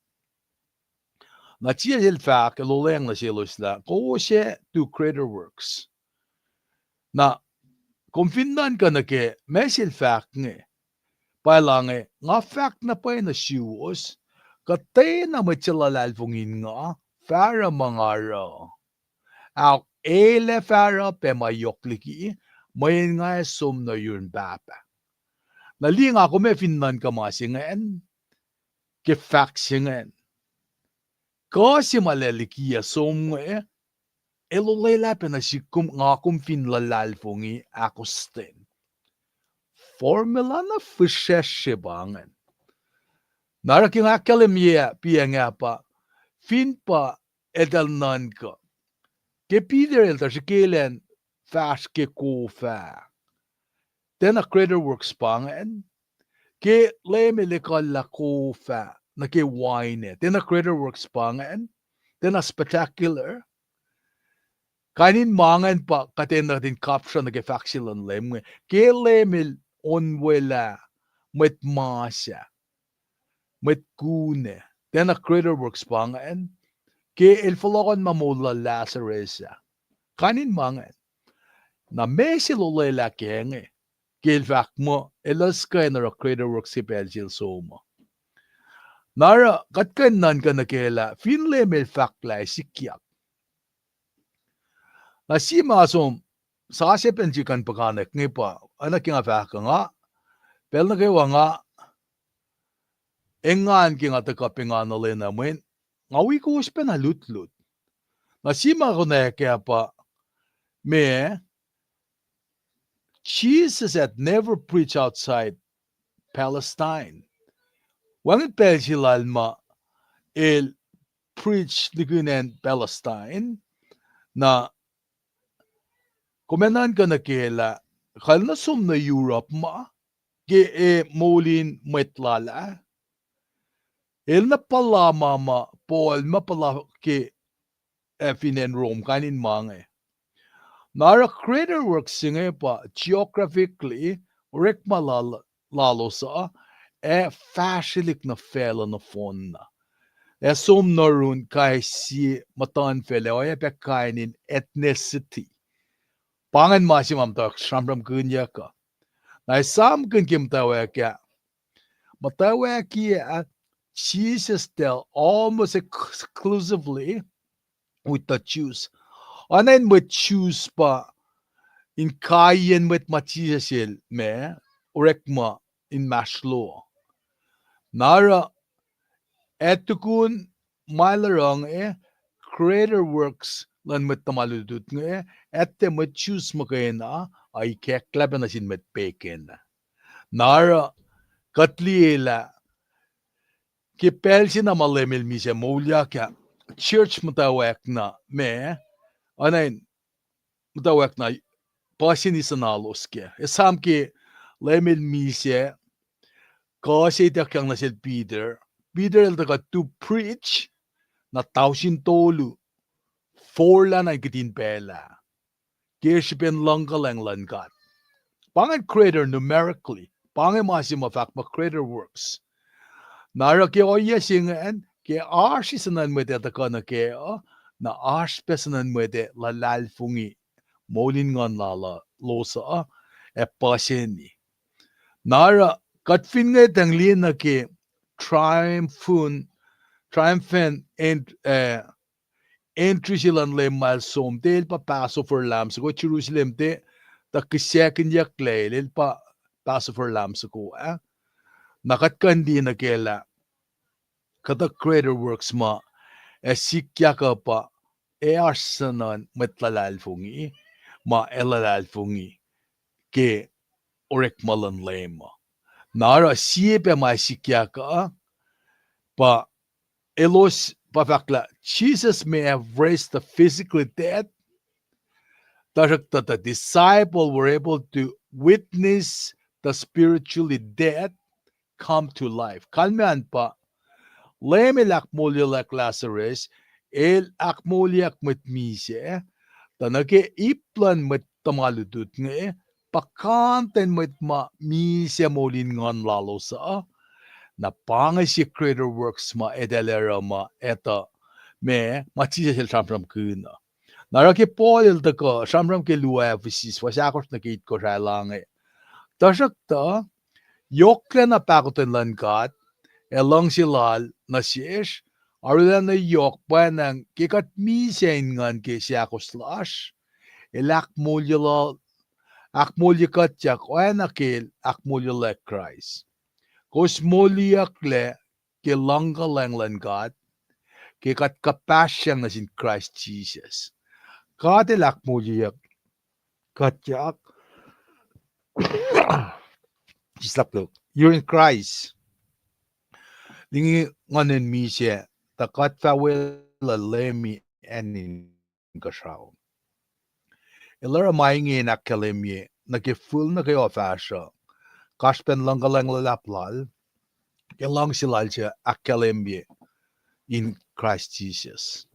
Na Jisus el fahk, el olweacng nuh selos lah, kowos ac do greater works. Na kom fin nuhnkuh nuh ke ma se el fahk inge, pa el inge, nga fahk na pwacye nuh suwos, kuhtwena mwet suc luhlahlfongi in nga, fah oruh ma nga oruh. Ahok, el ac fah oruh pac ma yohk liki, mweyen nga ac som nuh yurin Pahpah. Na liye nga kom ac fin nuhnkuh ma se ingacn, ke fahk se ingacn. Kuh se ma lac liki ac som inge, el olwelah pac nuh sihk kom, nga kom fin luhlahlfongi ahkostwen. Formula na fihsracsr se pa ingacn. Na oruh ke nga ahkkahlwemye piac inge pa, fin pa eltahl nuhnkuh, ke Peter el tuh srihke elan fahsr ke kof ah, tiacna greater works pa ingacn. Ke Leum el ekuhllah kof ah nuh ke wain ah, tiacna greater works pa ingacn. Tiacna spectacular. Kain in ma ingacn pa kuht enenuh in kapsra nuh ke fahk se luhn Leum inge. Ke Leum el onwelah mwet mas ah, mwet kun ah, tiacna greater works pa ingacn. Ke el fohlohkohnma moul lal Lazarus ah, kain in ma ingacn. Na meac se el olwelah kac inge, ke el fahk muh elos kuh in oruh greater works ke pacl se el som uh. Na oruh kuht kuh in nuhnkuh nuh ke lah fin Leum el fahk lah ac sikyak. Na sie ma som, sasuc pacl se kuh in puhkantwen inge pa, oacna ke nga fahk uh nga, pacl nuh kwewa nga engan ke nga tuhkuh pa engan olwelah mweyen nga wi kowos pacna lutlut. Na sie ma konwacack ah pa, ma, Jesus had never preached outside Palestine. Wacngihn pacl se lal ma el preach likina acn Palestine. Na kom ac nuhnkuh nuh ke lah, kuh el nuh som nuh Europe ma, ke e moul in mwet lal ah. El na puhla ma ma Paul ma puhla ke, eh, fin acn Rome, kain in ma inge. Na oruh greater works se inge pa geographically, orekma lal-, lalos uh, ac fahsrwelihk nuh facluh nohfohn na. Ac som nuh yurin kais sie muhtuhnfacl ac oacyacpac kain in ethnicity. Pa ingacn ma se ma muhtwacwacack sramsramkihnyuck uh. Na esamkihn ke muhtwacwacack ah, muhtwacwacack ah, Jesus dealt almost exclusively with the Jews. Oacna in mwet Jews pa inkaiyacn mwet ma Jesus el ma orekma inmahsrlo. Na oruh ac tukun ma el oruh inge, greater works luhn mwet tuhma lutlut inge, ac tiac mwet Jews muhkwena, a ikacklah pac nuh sin mwet pagan. Na oruh kuht liye lah ke pacl se na ma Leum el misac moulyak ah, church muhtwacwacack na ma, oacna in muhtwacwacack na puhseni suhnalos kac. Esam ke Leum el misac, kuh se ituckyang nuh sel Peter. Peter el tuhkuh to preach, na tausin tolu, forlah na in kihtin pacl ah, ke srihpen luhngkuhlwacng luhn God. Pa ingacn greater numerically. Pa inge ma se ma fahk muh greater works. Na oruh ke ohiyac se ingacn, ke oasr suhnuhn mwet ac tuhkuh nuh kac uh, na oasr pac suhnuhn mwet ac luhlahlfongi moul in nguhn lalos uh, ac puhseni. Na oruh kuht fin ngwetacng liye nuh ke triumphant, triumphant end, eh, entry se luhn Leum ma el som, tiac el pa Passover lamb soko, Jerusalem tiac tuh kihsackuhnyucklac el, el pa Passover lamb soko ah. Na kuht kuh in liye nuh kac lah kuhtuh greater works ma ac sikyak uh pa ac oasr suhnuhn mwet luhlahlfongi, ma ac luhlahlfongi ke orekma luhn Leum uh. Na oruh sie pac ma sikyak uh, pa elos pa fahk lah Jesus may have raised the physically dead, tuhsruhktuh the disciple were able to witness the spiritually dead come to life. Kalmac an pa Leum El ahkmoulyucklac Lazarus, El ahkmoulyak mwet misac, tuh nuh ke ip luhn mwet tuhma lutlut inge, puhkantwen mwet ma misac moul in nguhn lalos uh, na pa inge sie greater works ma eltahl oruh ma etuh, ma, ma Jisus El sramsramkihn uh. Na oruh ke Paul el tuhkuh sramsram ke luo Ephesus, fuhs ahkosr nuh ke itkohsr ah, el inge, tuhsruhktuh, yohklacna pahkotwen luhn God ac luhngse Lal nuh sesr, arulacna yohk pwacnwacng ke kuht misac in nguhn ke seahkos lasr, El ahkmoulye, ahkmoulyekuhtyak oacna ke El ahkmoulyucklac Kraist. Kowos moliyucklac ke luhngkuhlwacng luhn God, ke kuht kuhpahsryang nuh sin Kraist Jisus. God El ahkmoulyeyuck kuhtyak, sislah, you're in Christ. Lingi nguhnin misac, tuh kuht fah weluhl Leumi acn inkuhsrao. El oruh ma inge in ahkkahlwemye nuh ke fihl nuh kwewa fahsruh, kasrpen luhngkuhlwacng luhlahp Lal, ke luhngse Lal suc ahkkahlwemye in Kraist Jisus.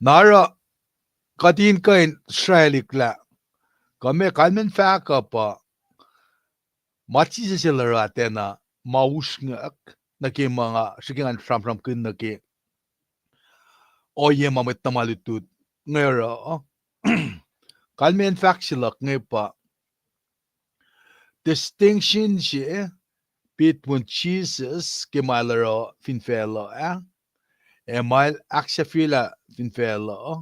Na oruh kuht in kuh in srwaclihk lah, kuh meac kalmacn fahk uh pa ma Jisus El oruh ah tiacna ma usrnguck nuh ke ma nga srihke ngan sramsramkihn nuh ke ohiyac ma mwet tuhma lutlut inge oruh uh. Kalmacn fahk se luhk inge pa distinction se between Jisus ke ma El oruh fin facluh ah, ac ma El ahksahfyelah fin facluh uh.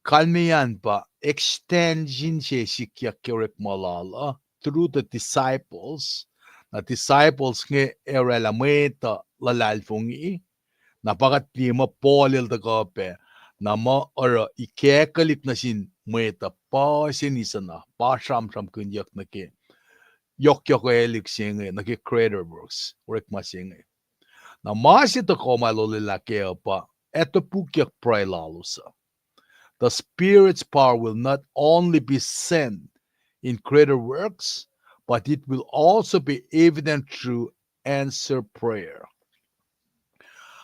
Kalmac an pa extension se sikyak ke orekma Lal uh through the disciples. Na disciples inge ac oraclah mwet uh luhlahlfongi. Na pa kuht liye muh Paul el tuhkuh pac, na muh oruh ikackihn nuh sin mwet uh puhsen isuhna, pa sramsramkihnyuck nuh ke yohkyohkwelihk se inge, nuh ke greater works, orekma se inge. Na ma se tuhkuh ma el olwelah kac uh pa, ac topukyuck pruhe lalos uh. The Spirit's power will not only be seen in greater works, but it will also be evident through answered prayer.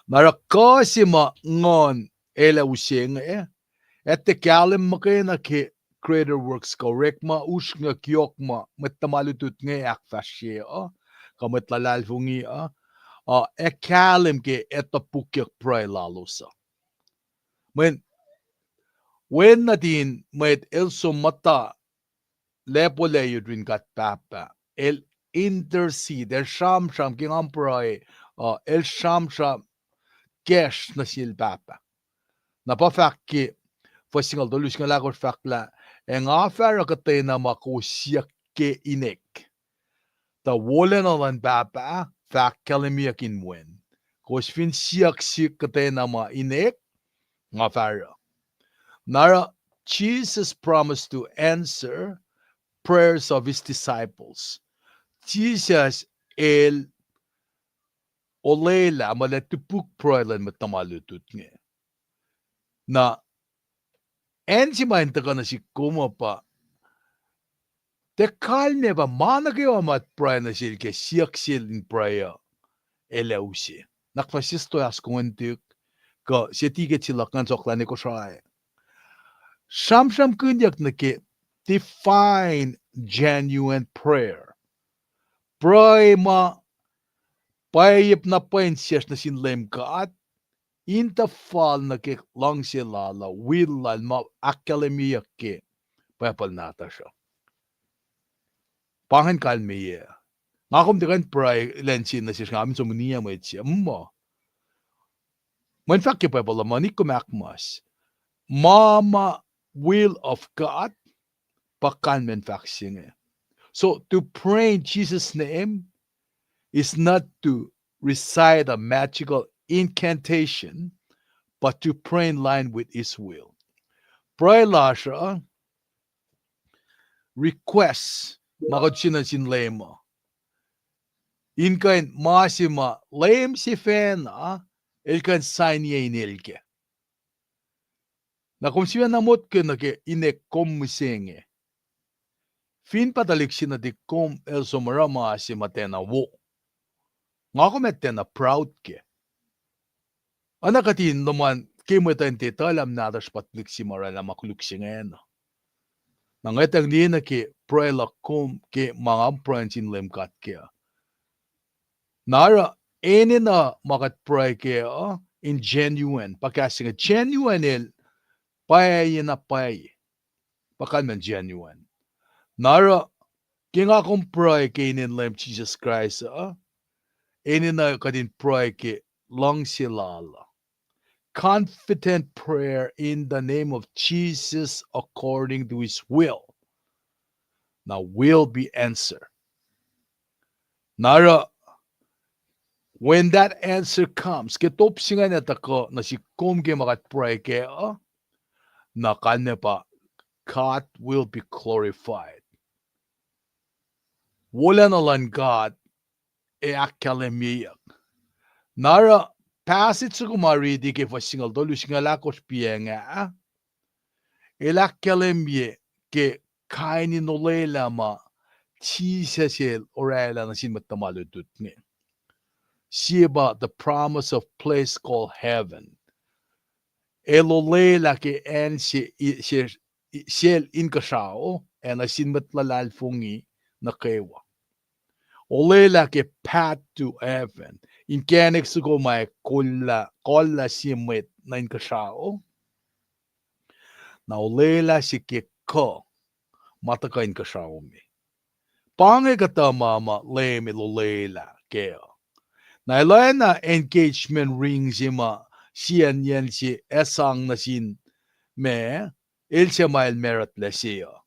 Na oruh kuh se ma Nguhn El ac use inge, etuh kahlwem muhkwena ke greater works kuh orekma usrnguck yohk ma mwet tuhma lutlut inge ahkfahsrye uh, kuh mwet luhlahlfongi uh, uh, ac kahlwem ke ac topukyuck pruhe lalos uh. Mweyen, wen nuhtin mwet el som muhta lacpo layot yurin God Pahpah, el intercede, el sramsram ke ngan pruhe, uh, el sramsram kacsr nuh sel Pahpah. Na pa fahk ke fuhs singucul tolu, singucul ahkosr fahk lah, ac nga fah oruh kuhtwena ma kowos siyuck ke inek, tuh wolacna luhn Pahpah fah ahkkahlwemyeyuck in wen. Kowos fin siyuck sihk kuhtwena ma inek, nga fah oruh. Na oruh, Jesus promised to answer prayers of his disciples. Jisus el olwelah muh el ac topuk pruhe luhn mwet tuhma lutlut inge. Na acn se ma in tuhkuh nuh sihk kom uh pa, tiac kalmac pa ma nuh kwewa ma pruhe nuh sel ke siyuck sel in pruhe uh, el ac use. Na kuht fah sislah toasr kongon tuk, kuh se tiket se luhk ngan sokla ne kosrae. Sramsramkihnyuck nuh ke define genuine prayer. Pruhe ma pwacye na pwacye insiyacsr nuh sin Leum God, in tuh fal nuh ke luhngse Lal uh, will Lal ma ahkkahlwemyeyuck ke Bible nahtuhsr uh. Pa ingacn kalmeyac. Nga kom tiac kuh in pruhe elan se nuh sesr nga in som niyac mwet se muh. Mweyen fahk ke Bible uh, ma nik kom ahkmas, ma ma will of God, pa kalmacn fahk se inge. So to pray in Jesus' name is not to recite a magical incantation, but to pray in line with his will. Pruhe lasr uh, request ma kuht sina sin Leum uh, in kuh in ma se ma Leum sifacna el kuh in sign-ye inel kac. Na kom sifacna motko nuh ke inek kom mihsenge. Fin pa tuhlihk se nuhtihk kom el som oruh ma se ma tiacna wo, nga kom ac tiacna proud kac. Oacna kuht in luhman ke mwet uh in tiac tuhlac nahtuhsr pa tuhlihk se ma oraclah ma koluk se ingacn. Na ngwetacng liye nuh ke pruhe luhk kom ke ma nga pruhe nuh sin Leum God kac. Na oruh enenuh ma kuht pruhe kac uh in genuine, pa kahs se inge, genuine el pwacye na pwacye. Pa kalmacn genuine. Na oruh ke nga kom pruhe ke inen Leum Jisus Kraist uh, enenuh kuht in pruhe ke luhngse lal uh. Confident prayer in the name of Jesus according to his will. Na will be answered. Na oruh when that answer comes, ke top se ingacn ac tuhkuh nuh sik kom ke ma kuht pruhe kac uh, na kalmac pa God will be glorified. Wolacna luhn God ac ahkkahlwemyeyuck. Na oruh passage soko ma riti ke fuhs singucul tolu, singucul ahkosr, piacng ah, el ahkkahlwemye ke kain in olwelah ma Jisus el oraclah nuh sin mwet tuhma lutlut inge. Sie pa the promise of place called heaven. El olwelah ke acn se, se, sel inkuhsrao, ac nuh sin mwet luhlahlfongi nuh kwewa. Olwelah ke path to heaven. Inkacnek soko ma kollah, kollah sie mwet nuh inkuhsrao. Na olwelah se ke kuh ma tuhkuh inkuhsrao me. Pa inge kuhtuh ma ma Leum el olwelah kac uh. Na el oacna engagement ring se ma siyacnyacn se ac sang nuh sin ma el se ma el married lac se uh.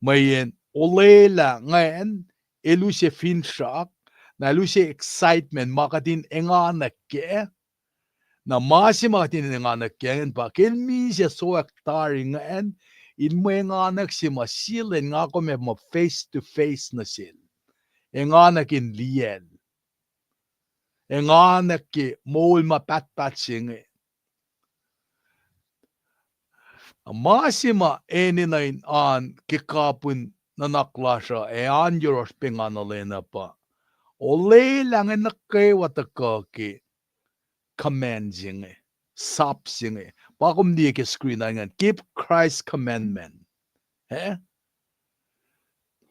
Mweyen olwelah ingacn el use finsrak, na el use excitement ma kuht in enganwack kac. Na ma se ma kuht in enganwack kac ingacn pa ke el misac sowack tari ingacn, in mwe enganwack se ma sie lwen nga kom ac muh face to face nuh sel. Enganwack in liyacl. Enganwack ke moul ma pahtpaht se inge. Ma se ma enenuh in oan ke kapihn nuhnak lasr uh ac oan yohrohsr pacngana lacna pa olwelah inge nuh kwewa tuhkuh ke command se inge, sap se inge. Pa kom liye ke screen ah ingacn, keep Christ's commandment. Eh?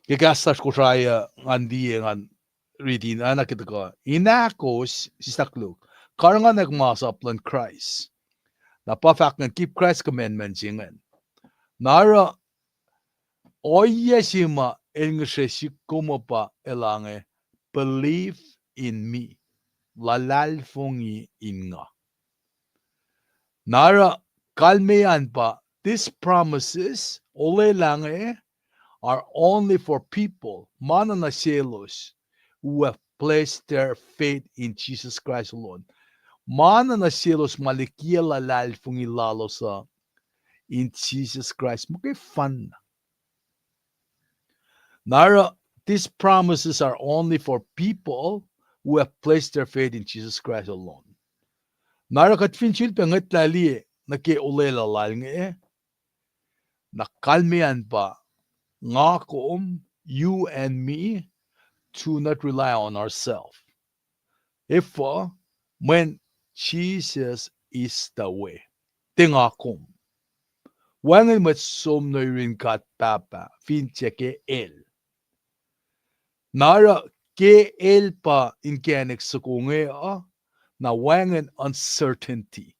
Ke kahs lasr Kosrae uh ngan liye ngan riti na ke tuhkuh in ahkos, sislah koluk, karihngihnyuck masap luhn Kraist. Na pa fahk ingacn, keep Christ's commandment se ingacn. Na oruh ohiyac se ma el ngihsre sihk kom uh pa elange, believe in me. Luhlahlfongi in nga. Na oruh kalmeyac an pa, these promises, olwelah inge, are only for people, ma na nuh selos, who have placed their faith in Jesus Christ alone. Ma na nuh selos ma likiyac luhlahlfongi lalos uh in Jisus Kraist muhkwena. Na oruh, these promises are only for people who have placed their faith in Jesus Christ alone. Na oruh kuht fin sulpac ngwetlah liye nuh ke olwelah lal inge, na kalmeyac an pa, nga kom, you and me, do not rely on ourselves. Efuh? Mweyen Jesus is the way. Tiac nga kom. Wacngihn mwet som nuh yurin God Pahpah fin tiac ke el. Na oruh ke el pa inkacnek soko inge uh, na wacngihn uncertainty.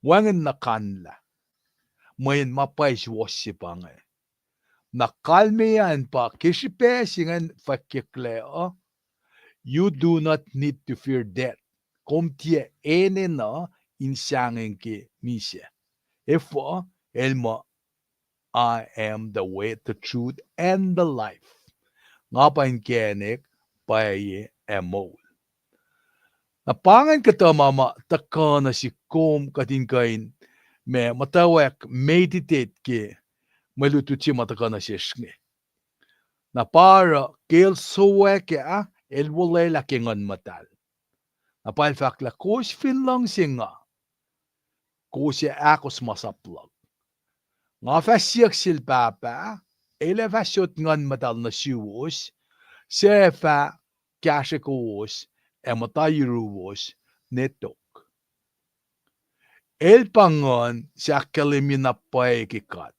Wacngihn nuhkanlah. Mweyen ma pwacye suwohs se pa inge. Na kalmeyac an pa ke srihpac se ingacn fwackyucklac uh, you do not need to fear death. Kom tiac enenuh in sahngweng ke misac. Efuh? El muh, I am the way, the truth, and the life. Nga pa inkacnek, pwacye, ac moul. Na pa ingacn kuhtuh ma ma tuhkuh nuh sihk kom kuht in kuh in ma muhtwacwacack meditate ke mwe lutlut se ma tuhkuh nuh sesr inge. Na pa oruh ke el sowack ah, el olwelah ke Nguhn Muhtahl. Na pa el fahk lah kowos fin luhngse nga, kowos ac ahkos ma sap luhk. Nga fah siyuck sel Pahpah, el ac fah sot Nguhn Muhtahl nuh suwos, suc ac fah kahsre kowos ac muhta yuruwos ne tok. El pa Nguhn se ahkkahlwemye na pwacye ke God.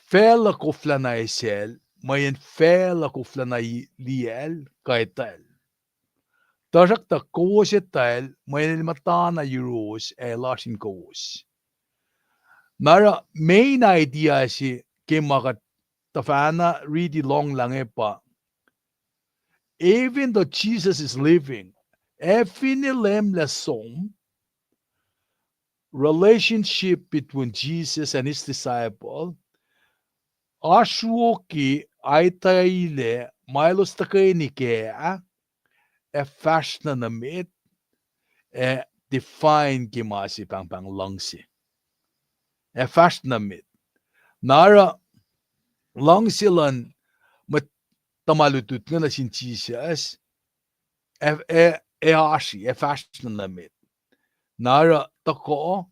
Facluh koflana esacl, mweyen facluh koflana liyacl kuh etwacl. Tuhsruhktuh kowos etwacl, mweyen el muhtana yuruwos ac el oasr in kowos. Na oruh main idea se ke ma kuht tuhfahna riti lohnglah inge pa, even though Jesus is living, ac finne Leum El som, relationship between Jesus and his disciple, oasr sruoki aitaile ma elos tuhkweni kac ah, ac fahsr na nuh met, ac define ke ma se pahngpahng luhngse. Ac fahsr na met. Na oruh luhngse luhn mwet tuhma lutlut inge nuh sin Jisus, ac, ac, ac oasr, ac fahsr na nuh met. Na oruh tuhkuh,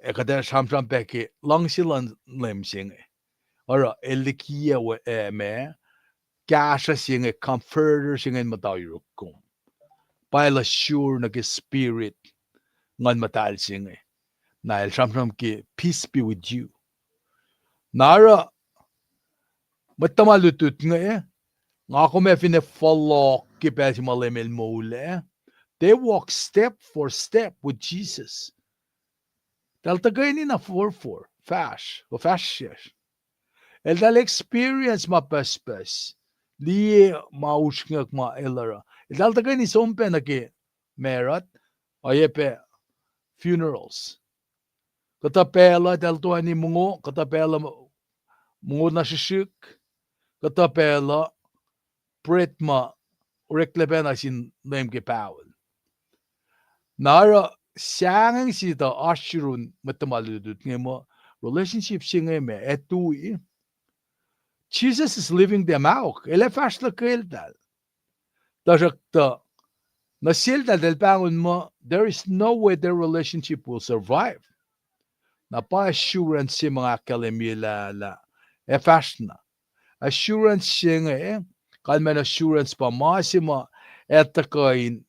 ac kuht ac sramsram pac ke luhngse luhn Leum se inge. Oruh el likiyac, eh, ma, kahsruh se inge, comforter se inge in muhta yuruk kom. Pa el assure nuh ke Spirit, Nguhn Muhtahl se inge. Na el sramsram ke peace be with you. Na oruh mwet tuhma lutlut inge, nga kom ac finne fohlohk ke pacl se ma Leum el moul ah, they walk step for step with Jesus. Eltahl tuhkweni na forfor, fahsr, kuh fahsr sesr. Eltahl experience ma pucspucs, liye ma usrnguck ma el oruh. Eltahl tuhkweni som pac nuh ke marut, oacyacpac funerals. Kuhtuh pacl uh eltahl toeni mongo, kuhtuh pacl uh mongo na srihsrihk, kuhtuh pacl uh bread ma oreklac pacna sin Leum ke pahol. Na oruh sahngweng se tuh oasr yurin mwet tuhma lutlut inge muh relationship se inge ma ac tui. Jesus is living them out. El ac fahsr luhk eltahl. Tuhsruhktuh, nuh seltahl, eltahl pahngon muh, there is no way their relationship will survive. Na pa assurance se ma nga ahkkahlwemye lah, lah ac fahsr na. Assurance se inge, kalmacn assurance pa ma se ma ac tuhkuh in,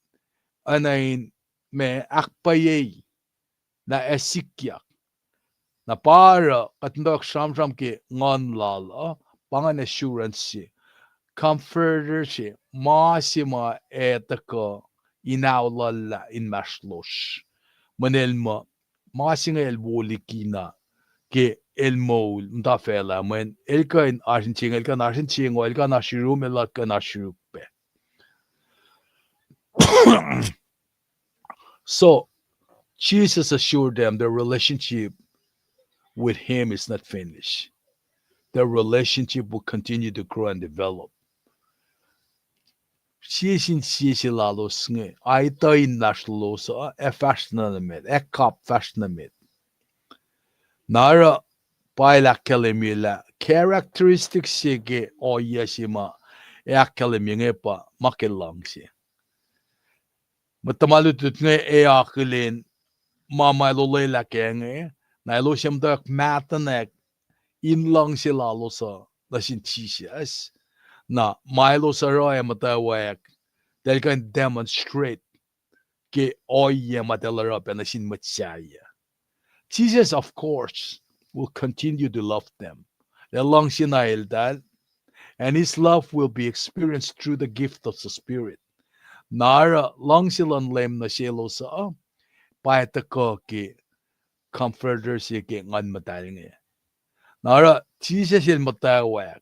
oacna in ma ahkpwacye lah ac sikyak. Na pa oruh kuht muhtwacwacack sramsram ke Nguhn lal uh, pa ingacn assurance se, comforter se, ma se ma ac tuhkuh in aollah inmahsrlosr. Mweyen el muh, ma se inge el wo likina ke el moul muhta facluh, mweyen el kuh in oasr in se inge, el kuh in oasr in se inge, el kuh in oasr yurum, el kuh in oasr yuruk pac. So, Jesus assured them their relationship with him is not finished. Their relationship will continue to grow and develop. Sie sin sie se lalos inge, aituh inmahsrlolos uh ac fahsr na nuh met, ac kap fahsr na met. Na oruh pa el ahkkahlwemye lah characteristic se ke ohiyac se ma ac ahkkahlwemye inge pa ma ke luhngse. Mwet tuhma lutlut inge ac akihlen ma ma el olwelah kac inge, na elos ac muhtwacwacack mahtuhnak in luhngse lalos uh nuh sin Jisus. Na ma elos oruh ac muhtwacwacack, eltahl kuh in demonstrate ke ohiyac ma eltahl oruh pac nuh sin mwet sahyac. Jesus, of course, will continue to love them. El luhngse na eltahl, and his love will be experienced through the gift of the Spirit. Na oruh luhngse luhn Leum nuh selos uh, pa ac tuhkuh ke comforter se ke Nguhn Muhtahl inge. Na oruh Jisus el muhtwacwacack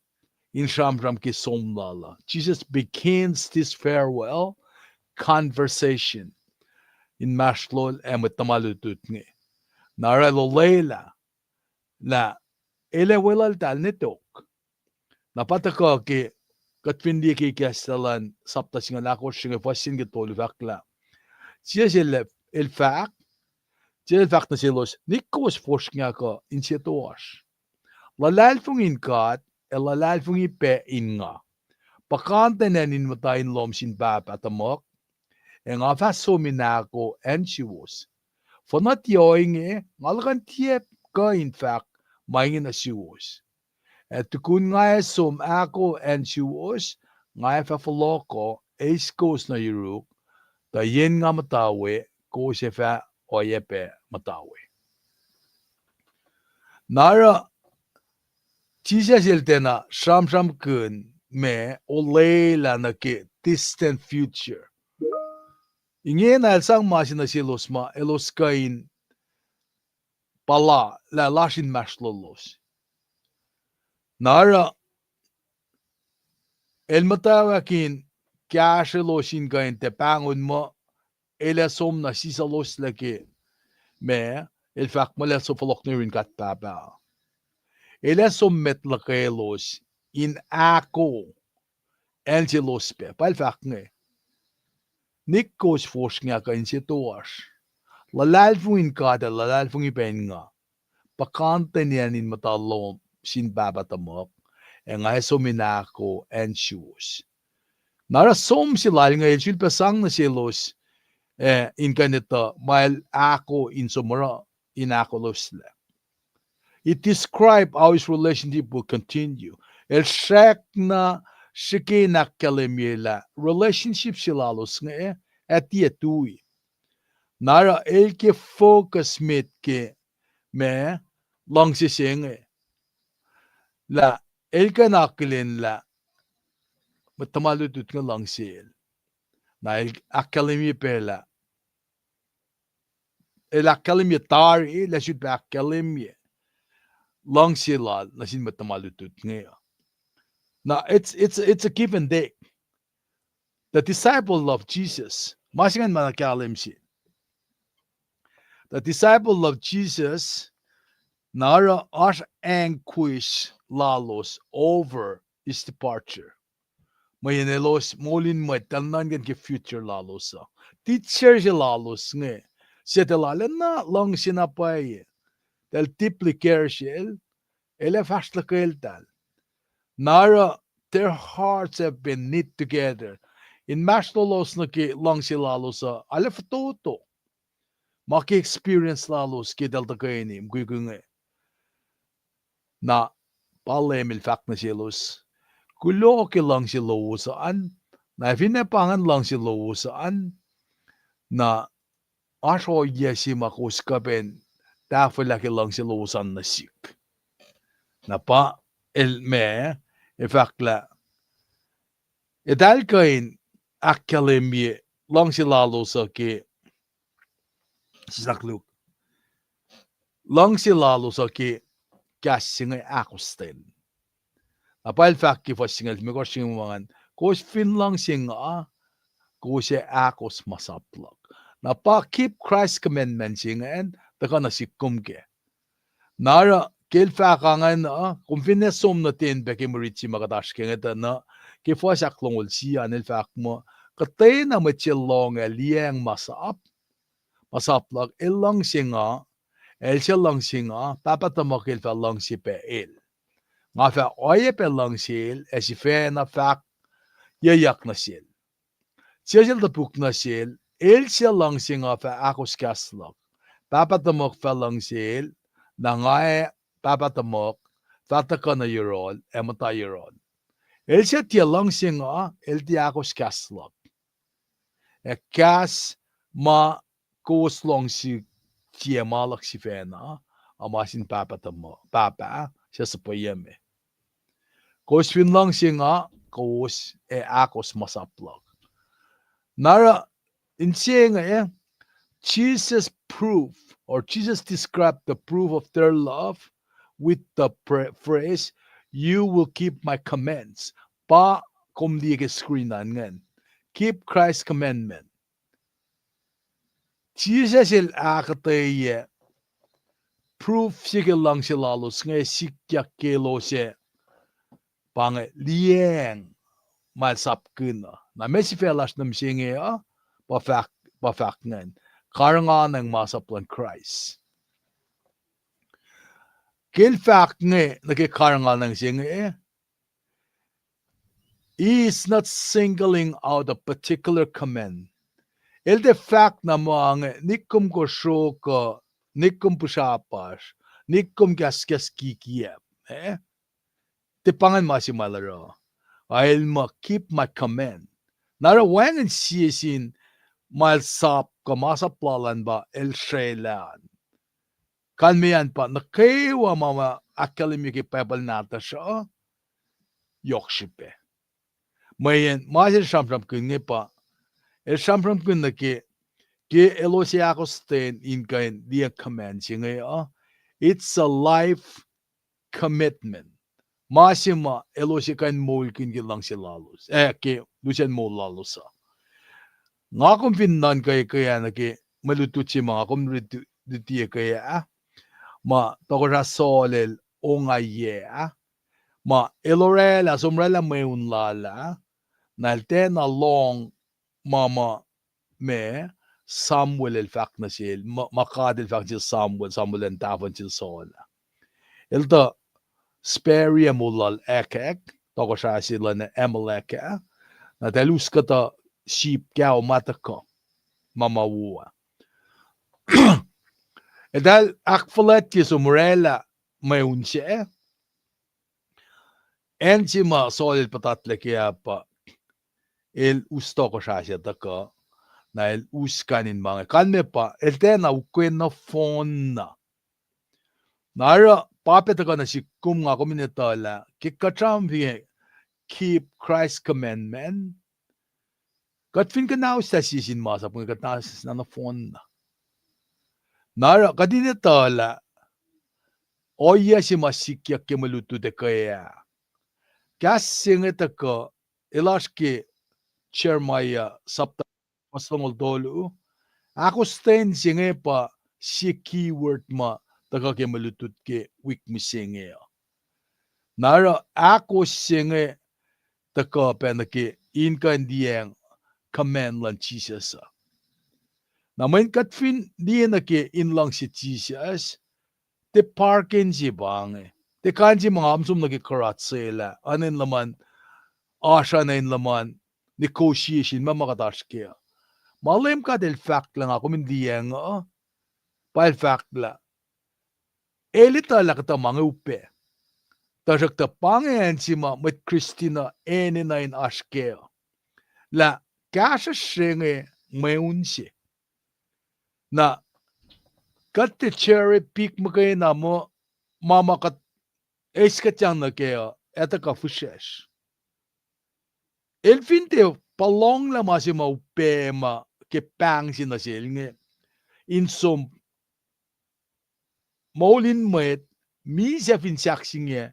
in sramsram ke som lal uh. Jesus begins this farewell conversation inmahsrlol ac mwet tuhma lutlut inge. Na oruh el olwelah lah el ac weluhltahl ne tok. Na pa tuhkuh ke kuht fin liye ke ikacslah luhn sapta singucul ahkosr se inge, fuhs se inge tolu fahk lah, Jisus el, el fahk, Jisus el fahk nuh selos, nik kowos fosrngah kuh inse toasr. Luhlahlfongi in God ac luhlahlfongi pac in nga puhkantwen acn in muhta in lohm sin Pahpah tuhmuhk, ac nga fah som in ahko acn suwos. Fuhnuh tiac ohinge, nga luhkuhn tiac kuh in fahk ma inge nuh suwos. Ac tukun nga ac som ahko acn suwos, nga ac fah fohlohkoh, eis kowos nuh yuruk, tuh yen nga muhta we, kowos ac fah oacyacpac muhta we. Na oruh Jisus el tiacna sramsramkihn ma olwelah nuh ke distant future. Ingena el sang ma se nuh selos ma elos kuh in puhla lah lasr inmahsrlolos. Na oruh el muhtwacwacack in kahsrwelos in kuh in tiac pahngon muh el ac som nuh sisacloslac ke ma el fahk muh el ac som fohlohk nuh yurin God Pahpah. El ac som met luhkwelos in ahko acn selos pac. Pa el fahk inge, nik kowos fosrngah kuh inse toasr. Luhlahlfongi in God ac luhlahlfongi pac in nga puhkantwen acn in muhta lohm sin Pahpah tuhmuhk, ac nga ac som in ahko acn suwos. Na oruh som se lal inge el sulpac sang nuh selos, eh, in kuh in etuh ma el ahko in som oruh in ahkoloslah. It describes how his relationship will continue. El srackna srihke in ahkkahlwemye lah relationship se lalos inge ac tiac tui. Na oruh el ke focus met ke ma luhngse se inge, lah el kuh in akihlen lah mwet tuhma lutlut inge luhngse el. Na el ahkkahlwemye pac lah el ahkkahlwemye tari, el ac sulpac ahkkahlwemye luhngse lal nuh sin mwet tuhma lutlut inge. Na it's, it's, it's a give and take. The disciple love Jesus. Ma se ingacn ma na kahlwem se. The disciple love Jesus, na oruh oasr anguish lalos over his departure. Mweyen elos moul in mwet, eltahl nuhnkuh ke future lalos uh. Teacher se lalos inge, suc eltahl arulacna luhngse na pwacye, eltahl deeply care sel, el ac fahsr luhkweltahl. Na oruh their hearts have been knit together. Inmahsrlolos nuh ke luhngse lalos uh arlac fototo. Ma ke experience lalos ke eltahl tuhkweni mukwikwi inge. Na pa Leum el fahk nuh selos, kuloh ke luhngse lowos an, na finne pa ingacn luhngse lowos an, na oasr ohiyac se ma kowos kuh pac in tahfwelah ke luhngse lowos an nuh sihk. Na pa el ma, el fahk lah eltahl kuh in ahkkahlwemye luhngse lalos uh ke, sislah koluk, luhngse lalos uh ke kahs se inge ahkostwen. Na pa el fahk ke fuhs singucul limekohsr se inge ma ingacn, kowos fin luhngse nga, kowos ac ahkos ma sap luhk. Na pa keep Christ commandment se ingacn tuhkuh nuh sihk kom kac. Na oruh ke el fahk ingacn uh, kom finne som nuh ten pac ke mwe rit se ma kuht oasr ke inge tuh na, ke fuhs ahklongoul sie an el fahk muh, kuhtwena mwet se lohng ac liyacacng ma sap, ma sap luhk, el luhngse nga, ac el suc luhngse nga, Pahpah tuhmuhk el fah luhngse pac el. Nga fah oacyacpac luhngse el ac sifacna fahkyuckyak nuh sel. Suc sel topuk nuh sel, el suc luhngse nga fah ahkos kahs luhk. Pahpah tuhmuhk fah luhngse el, na nga ac Pahpah tuhmuhk fah tuhkuh nuh yohrohl ac muhta yohrohl. El suc tiac luhngse nga, el tiac ahkos kahs luhk. Ac kahs ma kowos lohng sihk, tiac ma luhk sifacna, a ma sin Pahpah tuhmuhk, Pahpah suc suhpweyucme. Kowos fin luhngse nga, kowos ac ahkos ma sap luhk. Na oruh, inse inge, Jesus proof, or Jesus described the proof of their love with the pra-, phrase, you will keep my commands. Pa kom liye ke screen an ingacn. Keep Christ's commandment. Jisus el ahkuhtweyac proof se ke luhngse lalos inge sikyak ke elos ac pa inge liyacacng ma el sapkihn uh. Na ma sifac lasr nuh mihsenge uh, pa fahk, pa fahk ingacn, karihngihn masap luhn Kraist. Ke el fahk inge nuh ke karihngihn se inge, he is not singling out a particular command. El tiac fahk na ma inge, nikum kosro kuh, nikum pihsrapasr, nikum kahskahs kikiacp, eh? Tiac pa ingacn ma se ma el oruh. A el muh, keep my command. Na oruh wacngihn sie sin ma el sap kuh masap lal an pa el srwaclah an. Kalmeyac an pa nuh kwewa ma ma ahkkahlwemye ke Bible nahtuhsr uh, yohk srihpac. Mweyen ma se el sramsramkihn inge pa, el sramsramkihn nuh ke, ke elos ac ahkostwen in kuh in liye command se inge uh, it's a life commitment. Ma se ma elos ac kuh in moulkihn ke luhngse lalos, eh, ke lusen moul lalos uh. Nga kom fin nuhnkuh ke ah nuh ke mwe lutlut se ma nga kom rit-, riti ke ah, ma tohkohsrah Saul el ongaiyac ah, ma el orwaclah, som orwaclah mweun lal ah, na el tiacna lohng ma ma ma Samuel el fahk nuh sel, ma, ma God el fahk nuh sel Samuel, Samuel an tahfuhn sel Saul ah. El tuh spare moul lal Agag, tohkohsrah se luhn Amalek ah. Na eltahl us kuhtuh sip kaho ma tuhkuh, ma ma wo ah. Eltahl ahkfuhlwactye som orwaclah mweun sac. Acn se ma Saul el puhtatlac ke ah pa, el us tohkohsrah se tuhkuh, na el us kain in ma inge. Kalmac pa, el tiacna ukwe nohfohnna. Na oruh pa pac tuhkuh nuh sihk kom, nga kom in etuh lah ke kuht sramsramkihn keep Christ's commandment, kuht fin kuhnauslah sie sin masap inge, kuht na, na nohfohnna. Na oruh kuht in etuh lah ohiyac se ma sikyak ke mwe lutlut ac ke ah, kahs se inge tuhkuh, el oasr ke Jeremiah sapta longoul tolu, ahkostwen se inge pa sie keyword ma tuhkuh ke mwe lutlut ke wik mihsenge uh. Na oruh ahkos se inge tuhkuh pac nuh ke in kuh in liyacacng command luhn Jisus uh. Na mweyen kuht fin liye nuh ke in luhngse Jisus, tiac parken se pa inge. Tiac kain se ma nga kom som nuh ke kuhrat sel ah, an in luhman, oasr an in luhman negotiation ma ma kuht oasr ke uh. Ma Leum God el fahk lah nga kom in liyacacng uh, pa el fahk lah el etuh lah kuhtuh ma inge upac. Tuhsruhktuh pa inge acn se ma mwet Kristin uh enenuh in oasr kac uh, lah kahsruhsr se inge mweun se. Na kuht tiac cherry pick muhkwena muh ma ma kuht eis kuhtyang nuh kac uh, etuh kuh fihsracsr. El fin tiac puhlonglah ma se ma upac ma ke pahng se nuh sel inge, in som moul in mwet, misac fin sahkseng ah,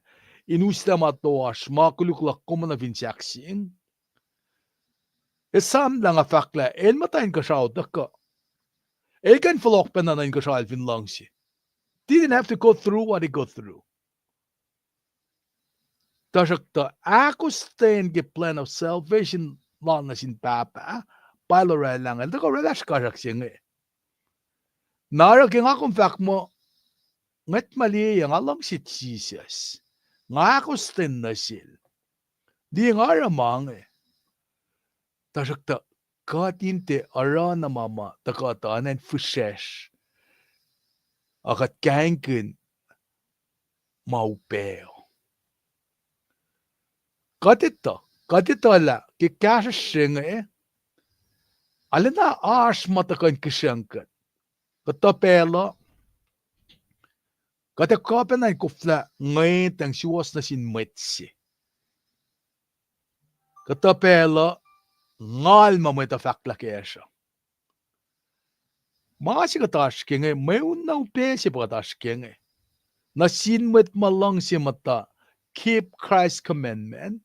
in uslah ma toasr, ma koluk luhk kom nuh fin sahkseng. Esam lah nga fahk lah el muhta inkuhsrao tuhkuh. El kuh in fohlohk pacna nuh inkuhsrao el fin luhngse. Didn't have to go through what he go through. Tuhsruhktuh ahkostwen ke plan of salvation lal nuh sin Pahpah, pa el orwaclah inge, el tuhkuh orwaclah srihkasrak se inge. Na oruh ke nga kom fahk muh, ngwet ma liye, nga luhngse Jisus, nga ahkostwen nuh sel, liye nga oruh ma inge. Tuhsruhktuh kuht in tiac oruh na ma ma tuhkuh tuh acn fihsracsr, a kuht kahingkihn ma upac. Kuht etuh, kuht etuh lah ke kahsruhsr se inge, arulacna oasr ma tuhkuh in kihsrucng kuht. Kuhtuh pacl uh, kuht ac kuh pacna in koflah ngwetacng suwohs nuh sin mwet se. Kuhtuh pacl uh, ngal ma mwet uh fahk lah kacsr uh. Ma se kuht oasr ke inge, mweun na upac se pa kuht oasr ke inge. Nuh sin mwet ma luhngse muhta keep Christ commandment,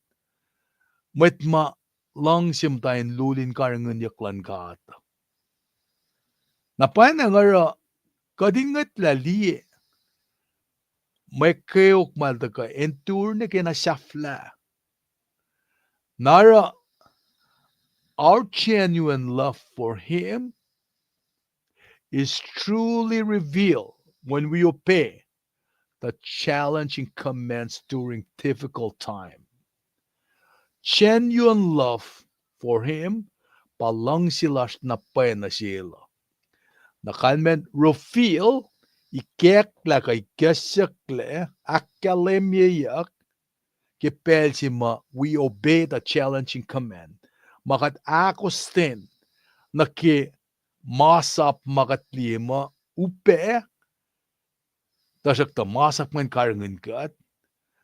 mwet ma luhngse muhta in lul in karihngihnyuck luhn God. Na pwacnwacng oruh kuht in ngwetlah liye mwe kweok ma el tuhkuh endure nuh ke na sahflah. Na oruh our genuine love for him is truly revealed when we obey the challenging commands during difficult time. Genuine love for him pa luhngse lasr na pwacye nuh sel uh. Na kalmacn reveal, ikacklah kuh ikacsyaklac, ahkkahlwemyeyuck, ke pacl se ma we obey the challenging command. Ma kuht ahkostwen nuh ke masap ma kuht liye muh upac, tuhsruhktuh masap ingacn karihngihn kuht,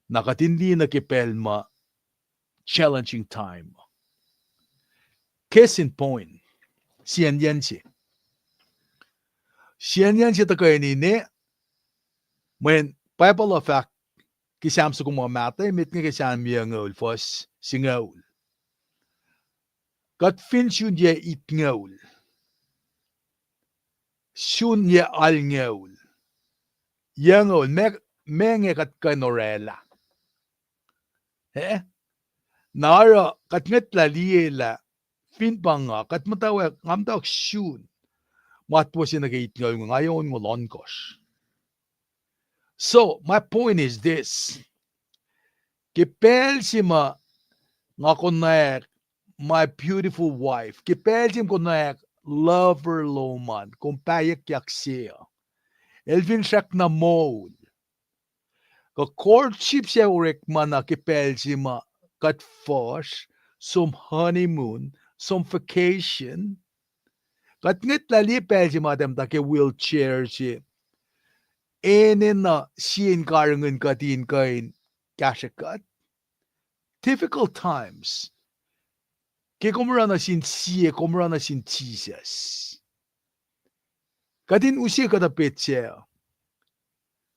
na kuht in liye nuh ke pacl ma challenging time. Case in point, sienyacn se. Sienyacn se tuhkweni ne, mweyen Bible uh fahk ke Sam soko ma mahtuh, met inge ke Sam yucngoul, fuhs singucul. Kuht fin sun yac itngoul, sun yac alngoul, yucngoul, ma, ma inge kuht kuh in orwaclah. Eh? Na oruh kuht ngwetlah liye lah fin pa nga, kuht muhtwacwacack, nga muhtwacwacack sun matwac se nuh ke itngoul, nga yac onngoul ohnkohsr. So, my point is this. Ke pacl se ma nga konwacack my beautiful wife, ke pacl se ma konwacack lover lom an, kom pahyuckyak se uh, el fin srackna moul, kuh courtship se orekma na ke pacl se ma kuht fuhsr, som honeymoon, som vacation, kuht ngwetlah liye pacl se ma tahmtahel ke wheelchair se, enenuh sie in karihngihn kuht in kuh in kahsrwe kuht. Difficult times. Ke kom oruh nuh sin sie, kom oruh nuh sin Jisus. Kuht in use kuhtuh petsac.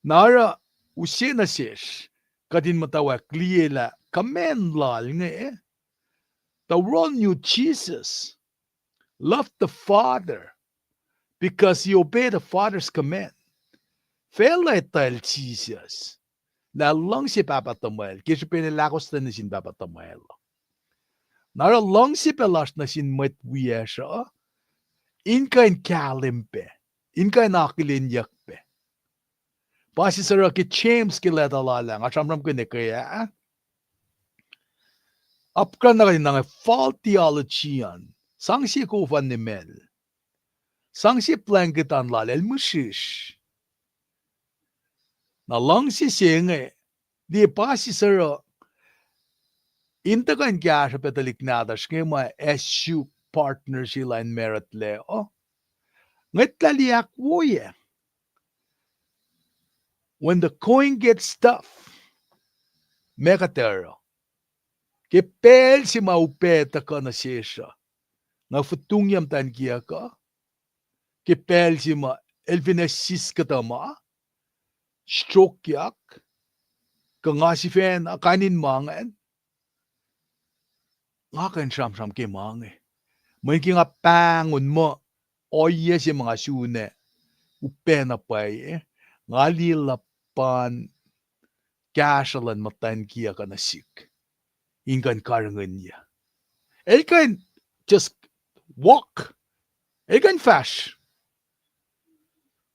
Na oruh use nuh sesr, kuht in muhtwacwacack liye lah command lal inge, the world knew Jesus loved the Father because he obeyed the Father's command. Facluh etuh el Jisus lah el luhngse Pahpah tuhmwacl ke srihpen el ahkostwen nuh sin Pahpah tuhmwacl. Na oruh luhngse pac lasr nuh sin mwet wiyacsr uh in kuh in kahlwem pac, in kuh in akihlenyuck pac. Pa se suc oruh ke James ke leta lal ah, nga sramsramkihn ke ah, apkuhran na kuht in na inge false theology an, sang sie kof an nimacl, sang sie blanket an lal, el mihsrihsr. Na luhngse se inge, liye pa se suc oruh in tuhkuh in kahsruh pac tuhlihk nahtuhsr inge ma ac suk partner se lain married lac uh, ngwetlah liye ahkwoyac. When the going gets tough, ma kuht oruh, ke pacl se ma upac tuhkuh nuh sesr uh, nga fotungyac muhtwacn kiyuck uh, ke pacl se ma el fin assist kuhtuh ma, strokeyak, kuh nga sifacna kain in ma ingacn, nga kuh in sramsram ke ma inge. Mweyen ke nga pahngon muh ohiyac se ma nga sun ah upac na pwacye, nga liye luhpan kahsruh luhn muhtwacn kiyuck uh nuh sihk in kuh in karihngihnyuc. El kuh in just walk. El kuh in fahsr.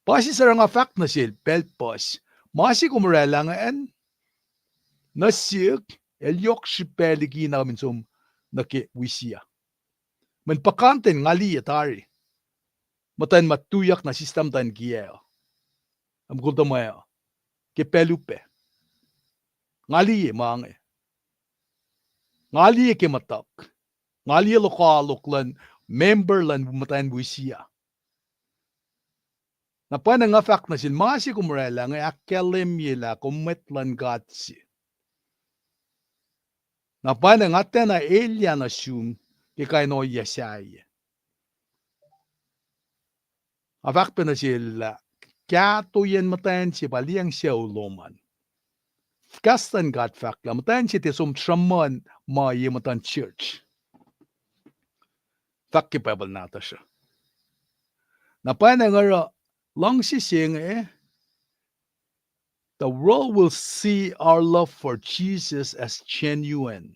Pa se suc oruh nga fahk nuh sel pacl puhs, ma se kom orwaclah ingacn nuh sihk, el yohk srihpac liki na kom in som nuh ke wisiyuc. Mweyen puhkantwen nga liye tari muhtwacn ma tuyak na sislah muhtwacn kiyac uh, mukul tuhmwacl uh, ke pacl upac. Nga liye ma inge. Nga liye ke muhtuhk. Nga liye lokoalok luhn mempucr luhn muhtwacn wisiyuc. Na pwacna nga fahk nuh sel, ma se kom orwaclah inge ahkkahlwemye lah kom mwet luhn God se. Na pwacna nga tiacna elyah nuh sum ke kain ohiyac sahyac. Nga fahk pac nuh sel lah kahtoiyacn muhtwacn se pa liyacacng sucu lom an. Kahs luhn God fahk lah muhtwacn se tiac som sruhmuhn ma ye muhtuhn church. Fahk ke Bible nahtuhsr uh. Na pwacna nga oruh luhngse se inge, the world will see our love for Jesus as genuine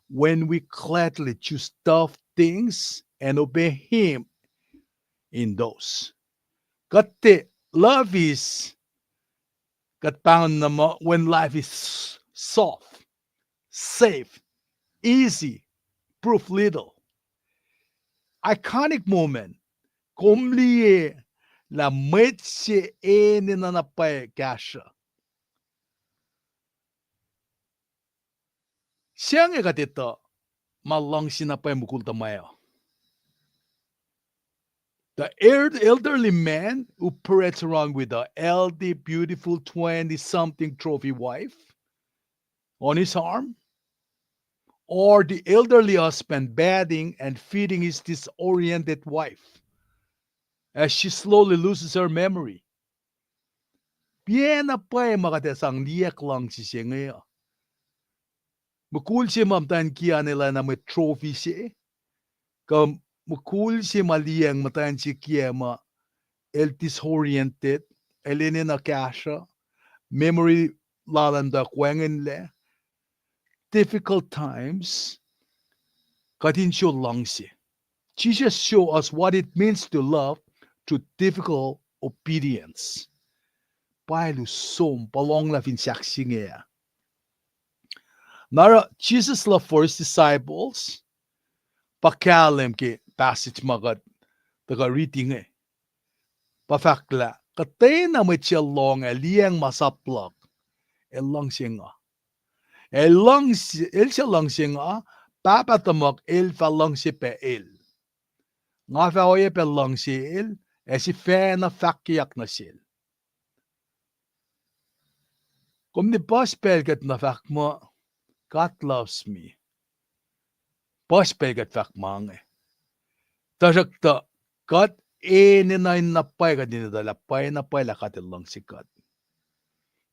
when we gladly choose tough things and obey Him in those. Kuht tiac, love is Kuht pahngon na muh when life is soft, safe, easy, proof little. Iconic moment. Kom liye lah mwet se enenuh na pwacye kahsruh. Se inge kuht etuh ma luhngse na pwacye mukul tuhmwacl uh. The el- elderly man who parades around with a healthy, beautiful twenty-something trophy wife on his arm, or the elderly husband bathing and feeding his disoriented wife as she slowly loses her memory. Piacna pwacye ma kuht ac sang liyeyuck luhngse se inge uh. Mukul se ma muhtwacn kiyacl an el oacna mwet trophy se, kuh mukul se ma liyacacng muhtwacn se kiyacl ma el disoriented, el enenuh kahsruh, memory lal an tuh wacngihnlac. Difficult times, kuht in show luhngse. Jesus show us what it means to love through difficult obedience. Pa el us som, pa lohnglah fin sahk se inge ah. Na oruh Jesus' love for his disciples, pa kahlwem ke passage ma kuht tuhkuh riti inge. Pa fahk lah kuhtwena mwet se lohng ac liyacacng masap luhk, el luhngse nga. El luhngse, el suc luhngse nga, Pahpah tuhmuhk el fah luhngse pac el. Nga fah oacyacpac luhngse el, ac sifacna fahkyak nuh sel. Kom ne puhs pacl kuht na fahk muh, God loves me. Puhs pacl kuht fahk ma inge. Tuhsruhktuh kuht enenuh in na pwacye kuht in etuh lah pwacye na pwacye lah God el luhngse kuht.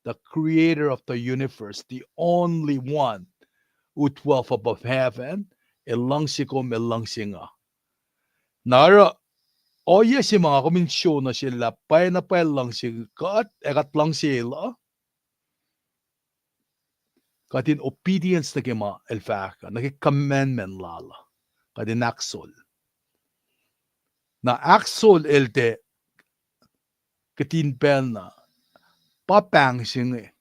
The creator of the universe, the only one who dwelleth above heaven, el luhngse kom, el luhngse nga. Na oruh, ohiyac se ma nga kom in show nuh sel lah pwacye na pwacye el luhngse kuht, ac kuht luhngse el uh, kuht in obedience nuh ke ma el fahk uh, nuh ke commandment lal uh, kuht in ahksol. Na ahksol el tiac kihtin pacl na, pa pahng se inge.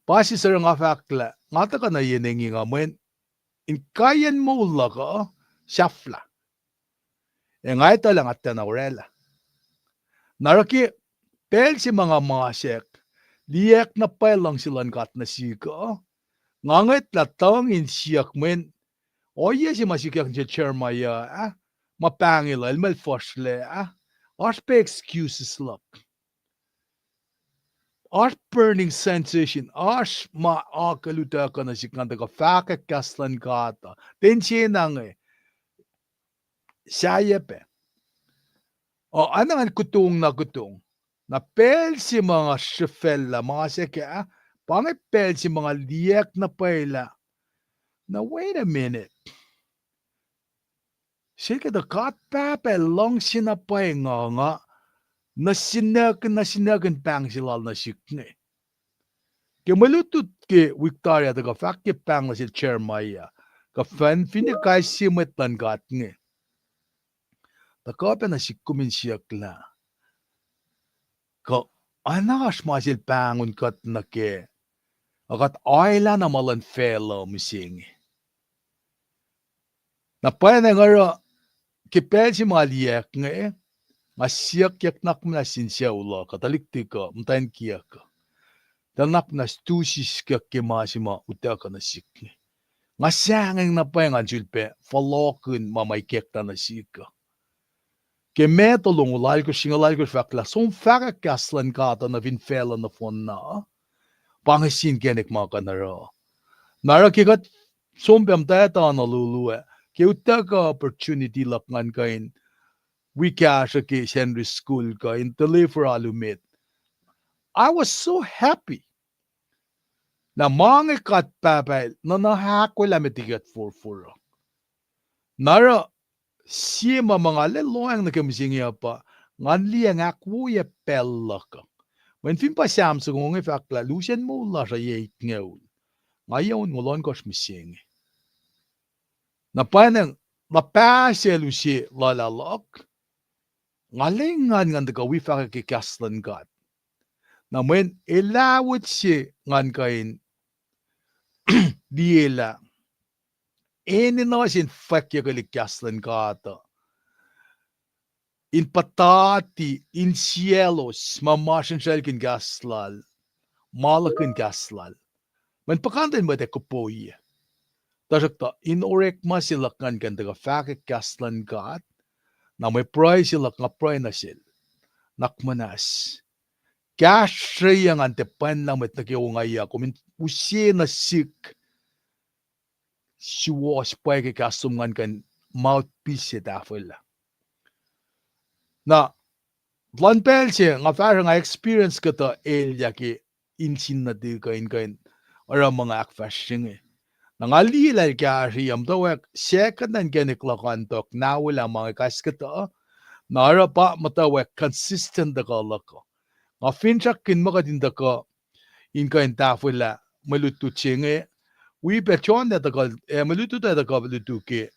Pa siseruh nga fahk lah nga tuhkuh nuh yen engyeng uh mweyen inkaiyacn moul luhk uh sahflah. Ac nga etuh lah nga tiacna orwaclah. Na oruh ke pacl se ma nga masack, liyeyuck na pwacye luhngse luhn God nuh sihk uh, nga ngwetlah tuhng in siyuck mweyen ohiyac se ma sikyak nuh sel Jeremiah ah, ma pahngel uh, el muh el fuhsrlac ah, oasr pac excuses luhk. Oasr burning sensation, oasr ma akucl utuckuh nuh sihk ngan tuhkuh fahkwack kahs luhn God uh. Ten se na inge, sahyac pac. O, oacna ngan kutong na kutong. Na pacl se ma nga srihfacllah masack ah, pa inge pacl se ma nga liyeyuck na pwacye lah, na wait a minute. Sel ke tuh God Pahpah el luhngse na pwacye nga, nga nuh sinuckihn, nuh sinuckihn pahng se lal nuh sihk inge. Ke mwe lutlut ke wik tari ah tuhkuh fahk ke pahng nuh sel Jeremiah, kuh fin, finne kais sie mwet luhn God inge, tuhkuh pac nuh sihk kom in siyuck lah, kuh oacna oasr ma sel pahngon kuht nuh kac, a kuht oalah na ma luhn facluh mihsenge. Na pwacnwacng oruh ke pacl se ma liyeyuck inge, nga siyuckyuck nuhnak muhnahs sin sucu luhk uh, tuhlihk tikuh, muhtwacn kiyuck uh, tuh nuhnak muhnahs tu siskiyuck ke ma se ma utuckuh nuh sihk inge. Nga sahngweng na pwacye ngan sulpac fohlohkihn ma ma ikacklah nuh sihk uh. Ke Matthew longoul alkosr, singucul alkosr fahk lah som fahkwack kahs luhn God uh nuh fin facluh nohfohn na, pa inge sin inkacnek ma kuh in oruh. Na oruh ke kuht som pac muhtwacta nuh lulu ah, ke utuckuh opportunity luhk ngan kuh in wi kahsruh ke Sunday school kuh in deliver alu met, I was so happy. Na ma inge God Pahpah el nuhna ahkolah met liki kuht forfor uh. Na oruh sie ma ma nga lwelah lohacng nuh ke mihsenge uh pa, ngan liyacacng ahkwoye pacl luhk uh. Mweyen fin pa Sam soko inge fahk lah lusen moul lasr uh yac itngoul, nga yac onngoul ohnkohsr mihsenge. Na pwacnwacng, na pahsacl use luhlah luhk, nga lwengan ngan tuhkuh wi fahkwack ke kahs luhn God. Na mweyen elah wot se ngan kuh in liyelah, enenuh se in fwackyuckwelihk kahs luhn God uh, in puhtati, in siyaclos ma masrinsraclkihn kahs lal, ma luhkihn kahs lal. Mweyen puhkantwen mwet ac kopoye. Tuhsruhktuh in orekma se luhk ngan kuh in tuhkuh fahkwack kahs luhn God, na mwe pruhe se luhk nga pruhe nuh sel, nuhnak muhnahs. Kahsrweyuc ngan tiac pwacnlah mwet nuh ke ongaiyac, kom in use nuh sihk suwohs pwacye ke kahs lom ngan kuh in mouthpiece se tahfwelah. Na luhn pacl se nga fahsruh nga experience kuhtuh elyah ke insin nuhtihk uh in kuh in oruh ma nga ahkfahsrye inge. Na nga liye lah el kahsrweyuc, muhtwacwacack second an kacnek luhk an tok na welah ma inge kais kuhtuh, na oruh pa muhtwacwacack consistent tuhkuh luhk uh. Nga finsrak kihn ma kuht in tuhkuh in kuh in tahfwelah mwe lutlut se inge, wi pac John el tuhkuh, eh, mwe lutlut el tuhkuh lutu ke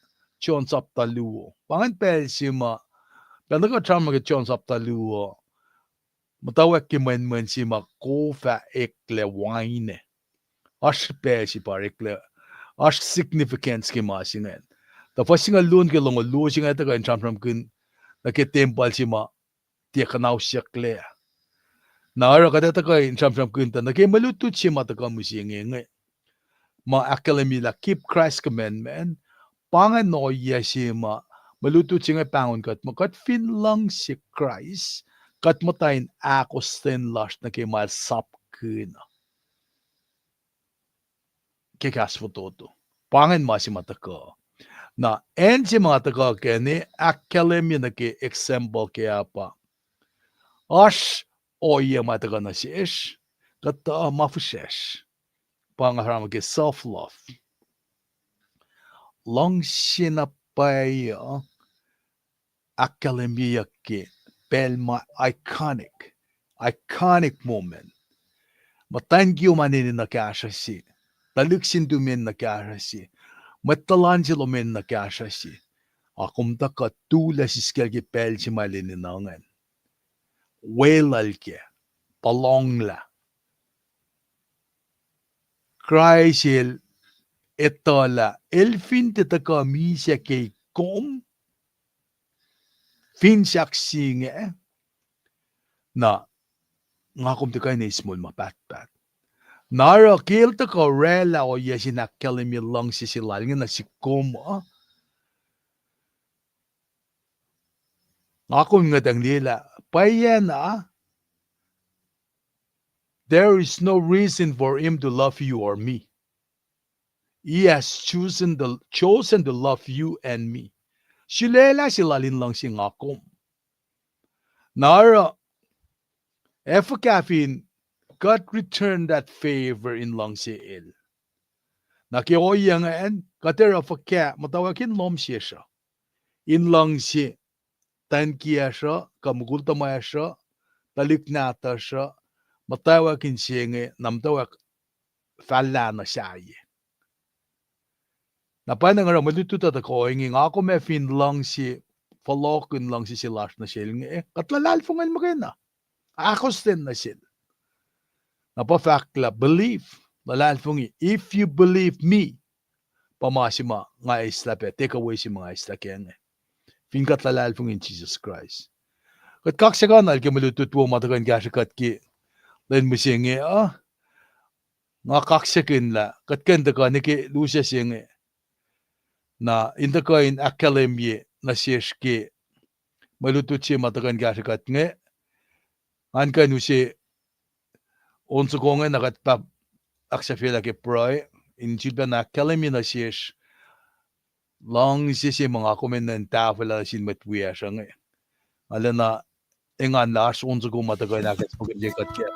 John sapta luo. Pa ingacn pacl se ma, pacl nuh kwewa sramsram ke John sapta luo, muhtwacwacack ke mwenmwen se ma kof ah eklac wain ah. Oasr pacl se pa oreklac, oasr significance ke ma se ingacn. Tuh fuhs singucul luo nuh ke longoul luo se inge tuhkuh in sramsramkihn nuh ke tempuhl se ma tiac kuhnausyucklac. Na oruh kuht ac tuhkuh in sramsramkihn tuh nuh ke mwe lutlut se ma tuhkuh mihsenge inge, ma ahkkahlwemye lah keep Christ's commandment, pa ingacn ohiyac se ma mwe lutlut se inge pahngon kuht muh kuht fin luhngse Kraist, kuht muhta in ahkostwen lasr nuh ke ma el sapkihn uh ke kahs fototo. Pa ingacn ma se ma tuhkuh. Na acn se ma tuhkuh kacne ahkkahlwemye nuh ke example ke ah pa, oasr ohiyac ma tuhkuh nuh sesr, kuhtuh ma fihsracsr. Pa nga sramsram ke self-love. Luhngse na pwacye uh ahkkahlwemyeyuck ke pacl ma iconic, iconic moment. Muhtwacn kiyom an enenuh kahsruh se, tuhlihk sin tum enenuh kahsruh se, mwet tuhlan se lom enenuh kahsruh se. Ac kom tuhkuh tulac siskacl ke pacl se ma el enenuh ingacn. Weluhl kac, puhlonglah. Kraist el etuh lah el fin tiac tuhkuh misac ke kom, fin sahk se inge, na nga kom tiac kuh in eis moul ma pahtpaht. Na oruh ke el tuhkuh oraclah ohiyac se in ahkkahlwemye luhngse se lal inge nuh sihk kom uh, nga kom ngwetacng liyelah, pwacyena, there is no reason for him to love you or me. He has chosen the, chosen to love you and me. Sulaclah se lal in luhngse nga kom. Na oruh, ac fuhkah fin God return that favor in luhngse el? Na ke ohiyac ingacn, kuht oruh fuhkah muhtwacwacack in lohm sesr uh, in luhngse tuhn kiyacsr uh, kuh mukul tuhmwacsr uh, tuhlihk nahtuhsr uh, muhtwacwacack in se inge, na muhtwacwacack fahlah nuh sahyac. Na pwacnwacng oruh mwe lutlut uh tuhkuh inge, nga kom ac fin luhngse, fohlohkihn luhngse se lasr nuh sel inge, kuht luhlahlfongwel muhkwena, ahkostwen nuh sel. Na pa fahk lah believe, luhlahlfongi, if you believe me, pa ma se ma nga eislah pac, take away se ma nga eislah kac inge. Fin kuht luhlahlfongi in Jisus Kraist. Kuht kaksakihn nuh ke mwe lutlut wo ma tuhkuh in kahsrwe kuht ke lwen mihsenge uh, nga kaksakihn lah kuht kuh in tuhkuh nuh ke lusac se inge, na in tuhkuh in ahkkahlwemye nuh sesr ke mwe lutlut se ma tuhkuh in kahsrwe kuht inge. Ngan kuh in use on soko inge na kuht pa ahksahfyelah ke pruhe, in sulpacna ahkkahlwemye nuh sesr luhngse se ma nga kom enenuh in tahfwelah nuh sin mwet wiyacsr uh inge. Nga lacna engan lah oasr on soko ma tuhkuh in ahkacsmakihnye kuht kac.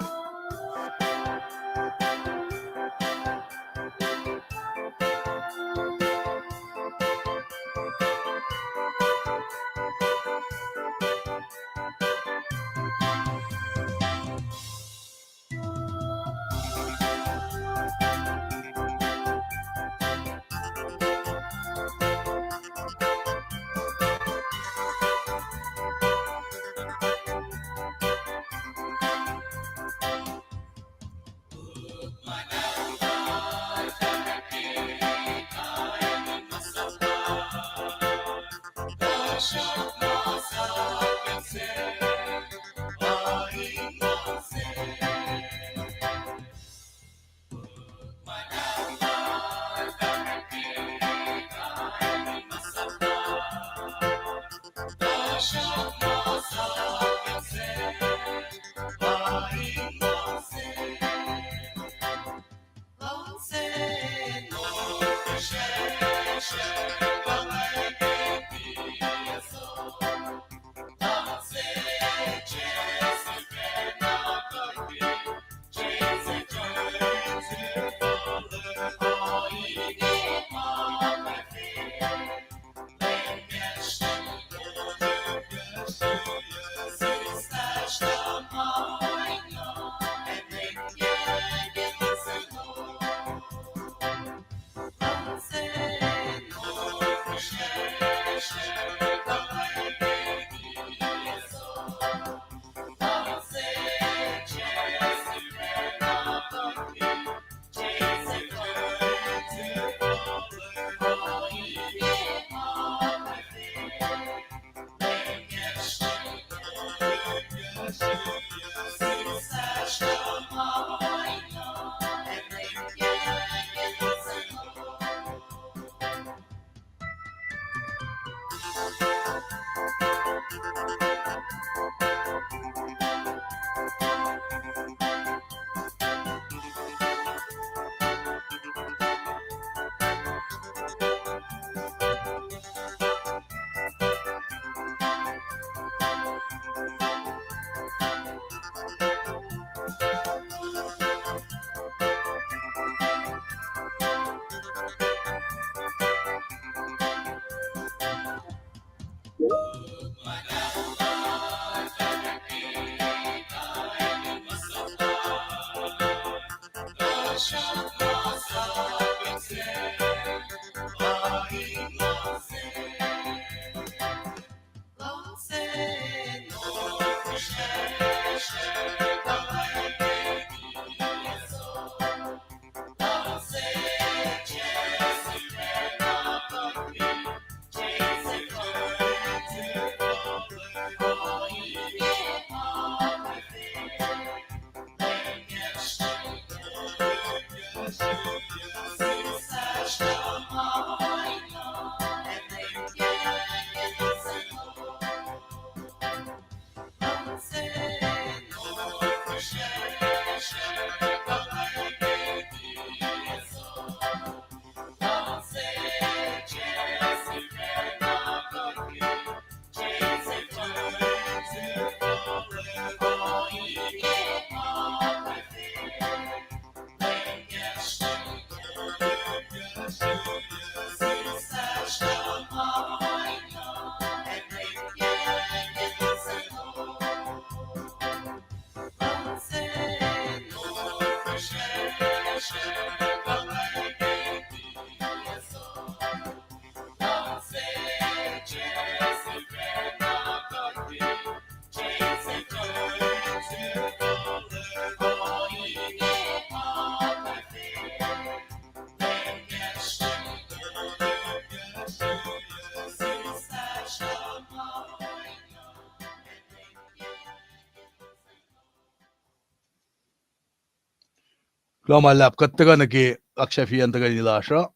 Kuloh ma luhlahp, kuht tuhkuh nuh ke ahksahfyeyacn tuhkweni lasr uh.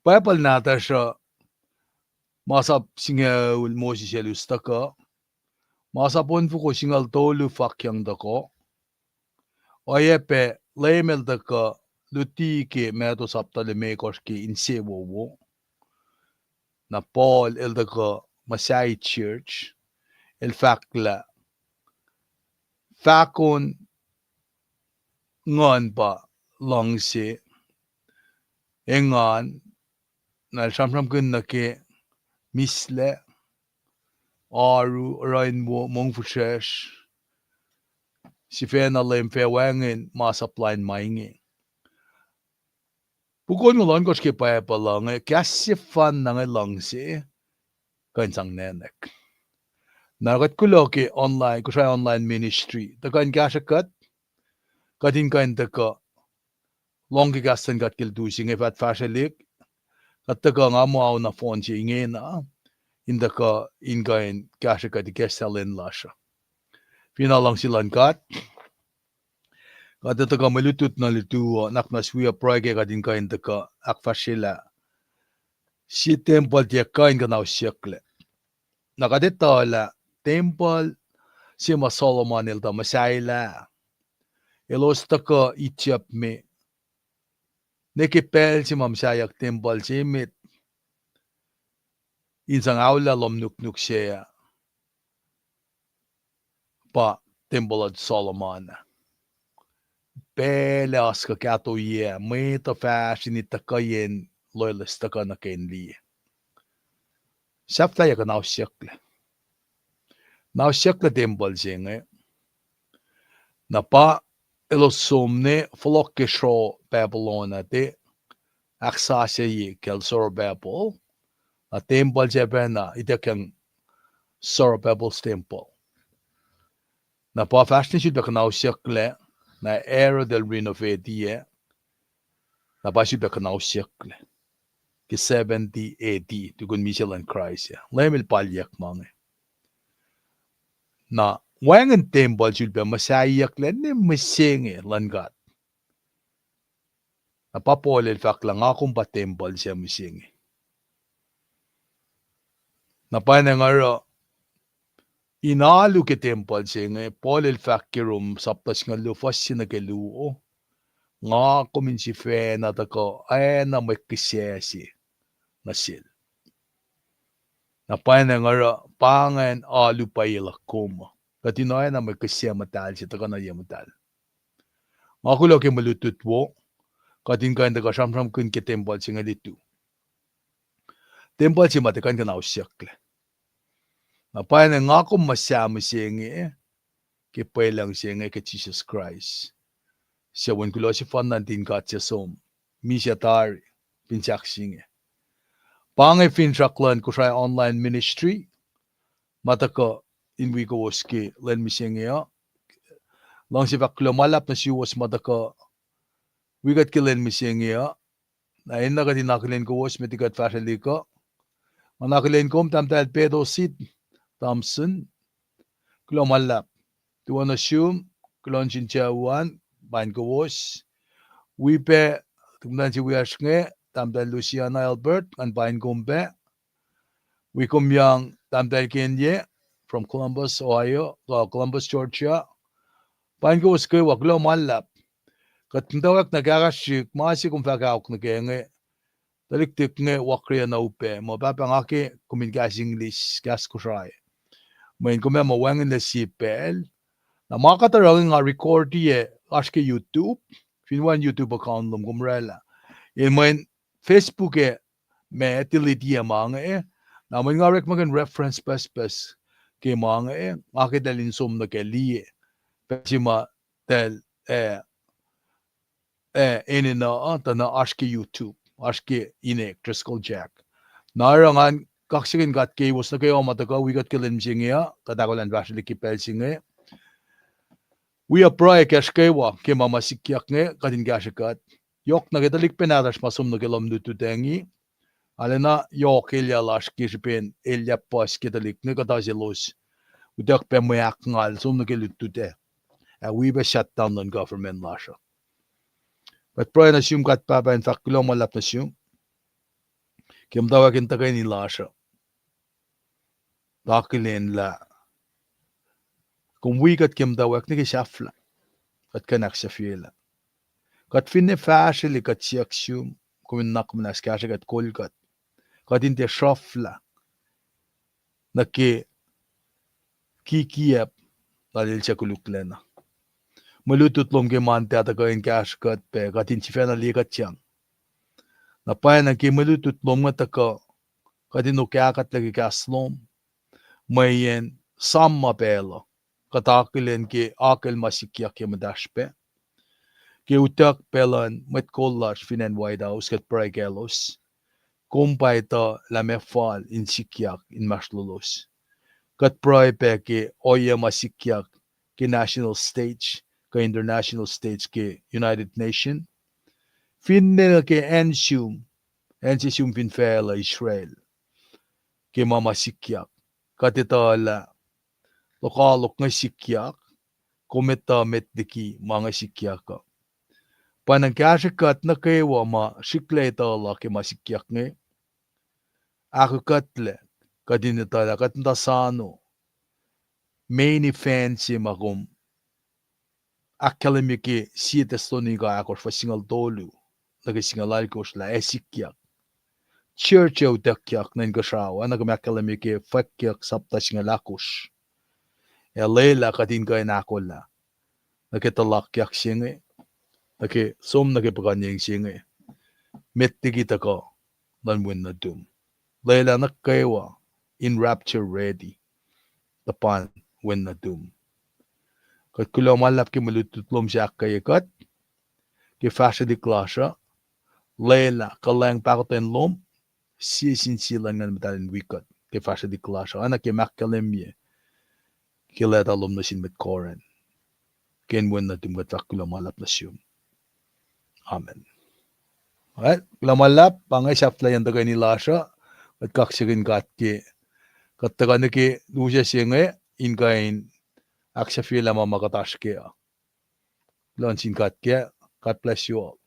Bible nahtuhsr uh, Masap singucul Moses el us tuhkuh. Masap onfoko singucul tolu fakyang tohkoh. Oacyacpac Leum el tuhkuh luti ke Matthew sapta limekohsr ke insewowo. Na Paul el tuhkuh muhsahi church, el fahk lah fahkon Nguhn pa luhngse, engan, na el sramsramkihn nuh ke mislac, oaru, oruh in wo, mongfihsrwacsr, sifacna Leum fah wacngihn ma sap lain ma inge. Puk onngoul ohnkohsr ke Bible uh inge, kahs sefanna inge luhngse, kuh in sang nacnwack. Na kuht kuloh ke online, Kosrae online ministry, tuhkuh in kahsruh kuht, kuht in kuh in tuhkuh lohng ke kahs luhn God ke lutu se inge, fah fahsrwelihk, kuht tuhkuh nga muh ao nohfohn se ingena, in tuhkuh in kuh in kahsrwe kuht ikacslah lwen lasr uh. Finne luhngse luhn God, kuht ac tuhkuh mwe lutlut nuh lutu uh, nuhnak muhnahs wi pruhe ke kuht in kuh in tuhkuh ahkfahsryelah sie tempuhl tiac kuh in kuhnahosyucklac. Na kuht etuh lah tempuhl se ma Solomon el tuh muhsahelah, elos tuhkuh Egypt me, ne ke pacl se ma muhsahyak tempuhl se met in sang aullah lohm nuknuk se ah, pa tempuhl luhn Solomon ah. Pacl ah oasr kuh kahto yac, mwet uh fahsr in tuhkuhiyacn loeloes tuhkuh nuh ke in liye. Sahflahiyac kuhnahosyucklac. Kuhnahosyucklac tempuhl se inge. Na pa elos som ne fohlohk ke sroh Babylon ah, tiac ahksasucye kacl Zerubbabel. Na tempuhl se pacna ituckyang Zerubbabel's tempuhl. Na pa fahsr nuh sulpac kuhnahosyucklac, na Herod el renovate-i, na pa sulpac kuhnahosyucklac ke seventy A D, tukun misac luhn Kraist ah. Leum el palyuck ma inge. Na wacngihn tempuhl sulpac muhsahiyucklac ne mihsenge luhn God. Na pa Paul el fahk lah nga kom pa tempuhl se mihsenge. Na pwacnwacng oruh in alu ke tempuhl se inge, Paul el fahk ke Rom sapta singucul luo fuhs se nuh ke luo, nga kom in sifacna tuhkuh oacna mwe kihsac se nuh sel. Na pwacnwacng oruh pa ingacn alu pwacye luhk kom uh, kuht in oacna mwe kihsac muhtahl se tuhkuh nuh ye muhtahl. Nga kuloh ke mwe lutlut wo, kuht in kuh in tuhkuh sramsramkihn ke tempuhl se inge lutu. Tempuhl se ma tiac kuh in kuhnahosyucklac. Na pwacnwacng nga kom muhsah mihsenge ke pwelucng se inge ke Jisus Kraist, suc Wen kuloh sefanna nuhtin God suc som misac tari, fin sahk se inge. Pa inge finsrak luhn Kosrae Online Ministry ma tuhkuh in wi kowos ke lwen mihsenge uh. Luhngse fahk kuloh ma luhlahp nuh suwos ma tuhkuh wi kuht ke lwen mihsenge uh. Na enenuh kuht in akihlen kowos met liki kuht fahsrwelihk uh. Nga akihlen kom Tahmtahel Pedosit Thompson. Kuloh ma luhlahp. Tuwohk nuh sum, kuloh nuh sin sucu an, pain kowos. Wi pac, tuh muhtwacn se wiyacsr inge, Tahmtahel Luciana Albert, ngan pain kom pac. Wi kom yang Tahmtahel Kenye from Columbus, Ohio, uh, Columbus, Georgia. Pain kowos kwewa, kuloh ma luhlahp. Kuht muhtwacwacack nuh ke kahsrihk ma se kom fahk aok nuh ke inge. Tuhlihk tik inge Wakriya na upac, muh pahpah nga ke kom in kahs English, kahs Kosrae. Mweyen kom ac muh wacngihnlac sie pacl. Na ma kuht oruh inge nga recordiyac oasr ke YouTube, fin wacngihn YouTube account lom kom oraclah. El mweyen Facebook ac ma delete-iyac ma inge. Na mweyen nga orekmakihn reference pucspucs ke ma inge, nga ke tahl in som nuh ke liye. Pacl se ma tahl, eh, eh, enenuh uh, tuh na oasr ke YouTube, oasr ke inek Driscoll Jack. Na oruh ngan kaksakihn God ke kowos nuh kwewa ma tuhkuh wi kuht ke lwen mihsenge uh, kuht ahkolah in fahsrwelihk ke pacl se inge. Wi pruhe kacsr kwewa ke ma ma sikyak inge, kuht in kahsrwe kuht. Yohk nuh ke tuhlihk pacna nahtuhsr ma som nuh ke lohm lututacng, arulacna yohk elyah lasr ke srihpen elyah puhs ke tuhlihk inge kuhtuh selos utuck pac mwe ahkngal som nuh ke lututacng, ac wi pac shutdown luhn government lasr uh. Kuht pruhe nuh sum God Pahpah in fahk kuloh ma luhlahp nuh sum ke muhtwacwacack in tuhkweni lasr uh. Tuh akihlen lah kom wi kuht ke muhtwacwacack nuh ke sahflah, kuht kuh in ahksahfyelah. Kuht finne fahsrwelihk kuht siyuck sum, kom in nuhnak muhnahs kahsrwe kuht, kol kuht. Kuht in tiac sruhflah nuh ke kikiacp lal el suc koluklacna. Mwe lutlut lom ke Monday tuhkuh in kahsrwe kuht pac, kuht in sifacna liye kuhtyang. Na pwacnwacng ke mwe lutlut lom inge tuhkuh, kuht in okah kuhtlac ke kahs lom, mweyen sam ma pacl uh, kuht akihlen ke akucl ma sikyak ke muhtahsr pac. Ke utuck pac luhn mwet kol lasr fin acn White House, kuht pruhe kaclos. Kom pa etuh lah meac fal in sikyak inmahsrlolos. Kuht pruhe pac ke ohiyac ma sikyak ke national stage kuh international stage ke United Nation. Finne nuh ke acn sum, acn se sum fin facluh Israel, ke ma ma sikyak, kuht etuh lah lokoalok inge sikyak, kom etuh met liki ma inge sikyak uh. Pa na kahsrwe kuht nuh kwewa ma srihklac etuh lah ke ma sikyak inge, ahkolah kuht, kuht in etuh lah kuht muhta soano main event se ma kom ahkkahlwemye ke Sie Thessalonica ahkosr fuhs singucul tolu nuh ke singucul alkosr lah ac sikyak. Church ac utuckyak nuh inkuhsrao, oacna kom ahkkahlwemye ke Fwackyuck sapta singucul ahkosr. Ac lwelah kuht in kuh in ahkolah nuh ke tuhlakyak se inge, nuh ke som nuh ke puhkuhnyeng se inge, met liki tuhkuh luhn wen nuhtum. Lwelah nuh kwewa in rapture ready, tuhpan wen nuhtum. Kuht kuloh ma luhlahp ke mwe lutlut lom se ahkkweye kuht ke fahsrwelihk lasr uh. Lwelah kuhlwacng pahkotwen lom, sie sin sie luhn Nguhn Muhtahl in wi kuht ke fahsrwelihk lasr uh, oacna ke ma ahkkahlwemye ke leta lom nuh sin mwet Corinth. Ke inen wen nuhtum kuht fahk kuloh ma luhlahp nuh sum. Amen. Kuloh ma luhlahp, pa inge sahflahiyacn tuhkweni lasr uh, kuht kaksakihn God ke kuht tuhkuh nuh ke lusac se inge in kuh in ahksahfyelah ma ma kuht oasr kac uh. Kuloh nuh sin God kac. God bless you all.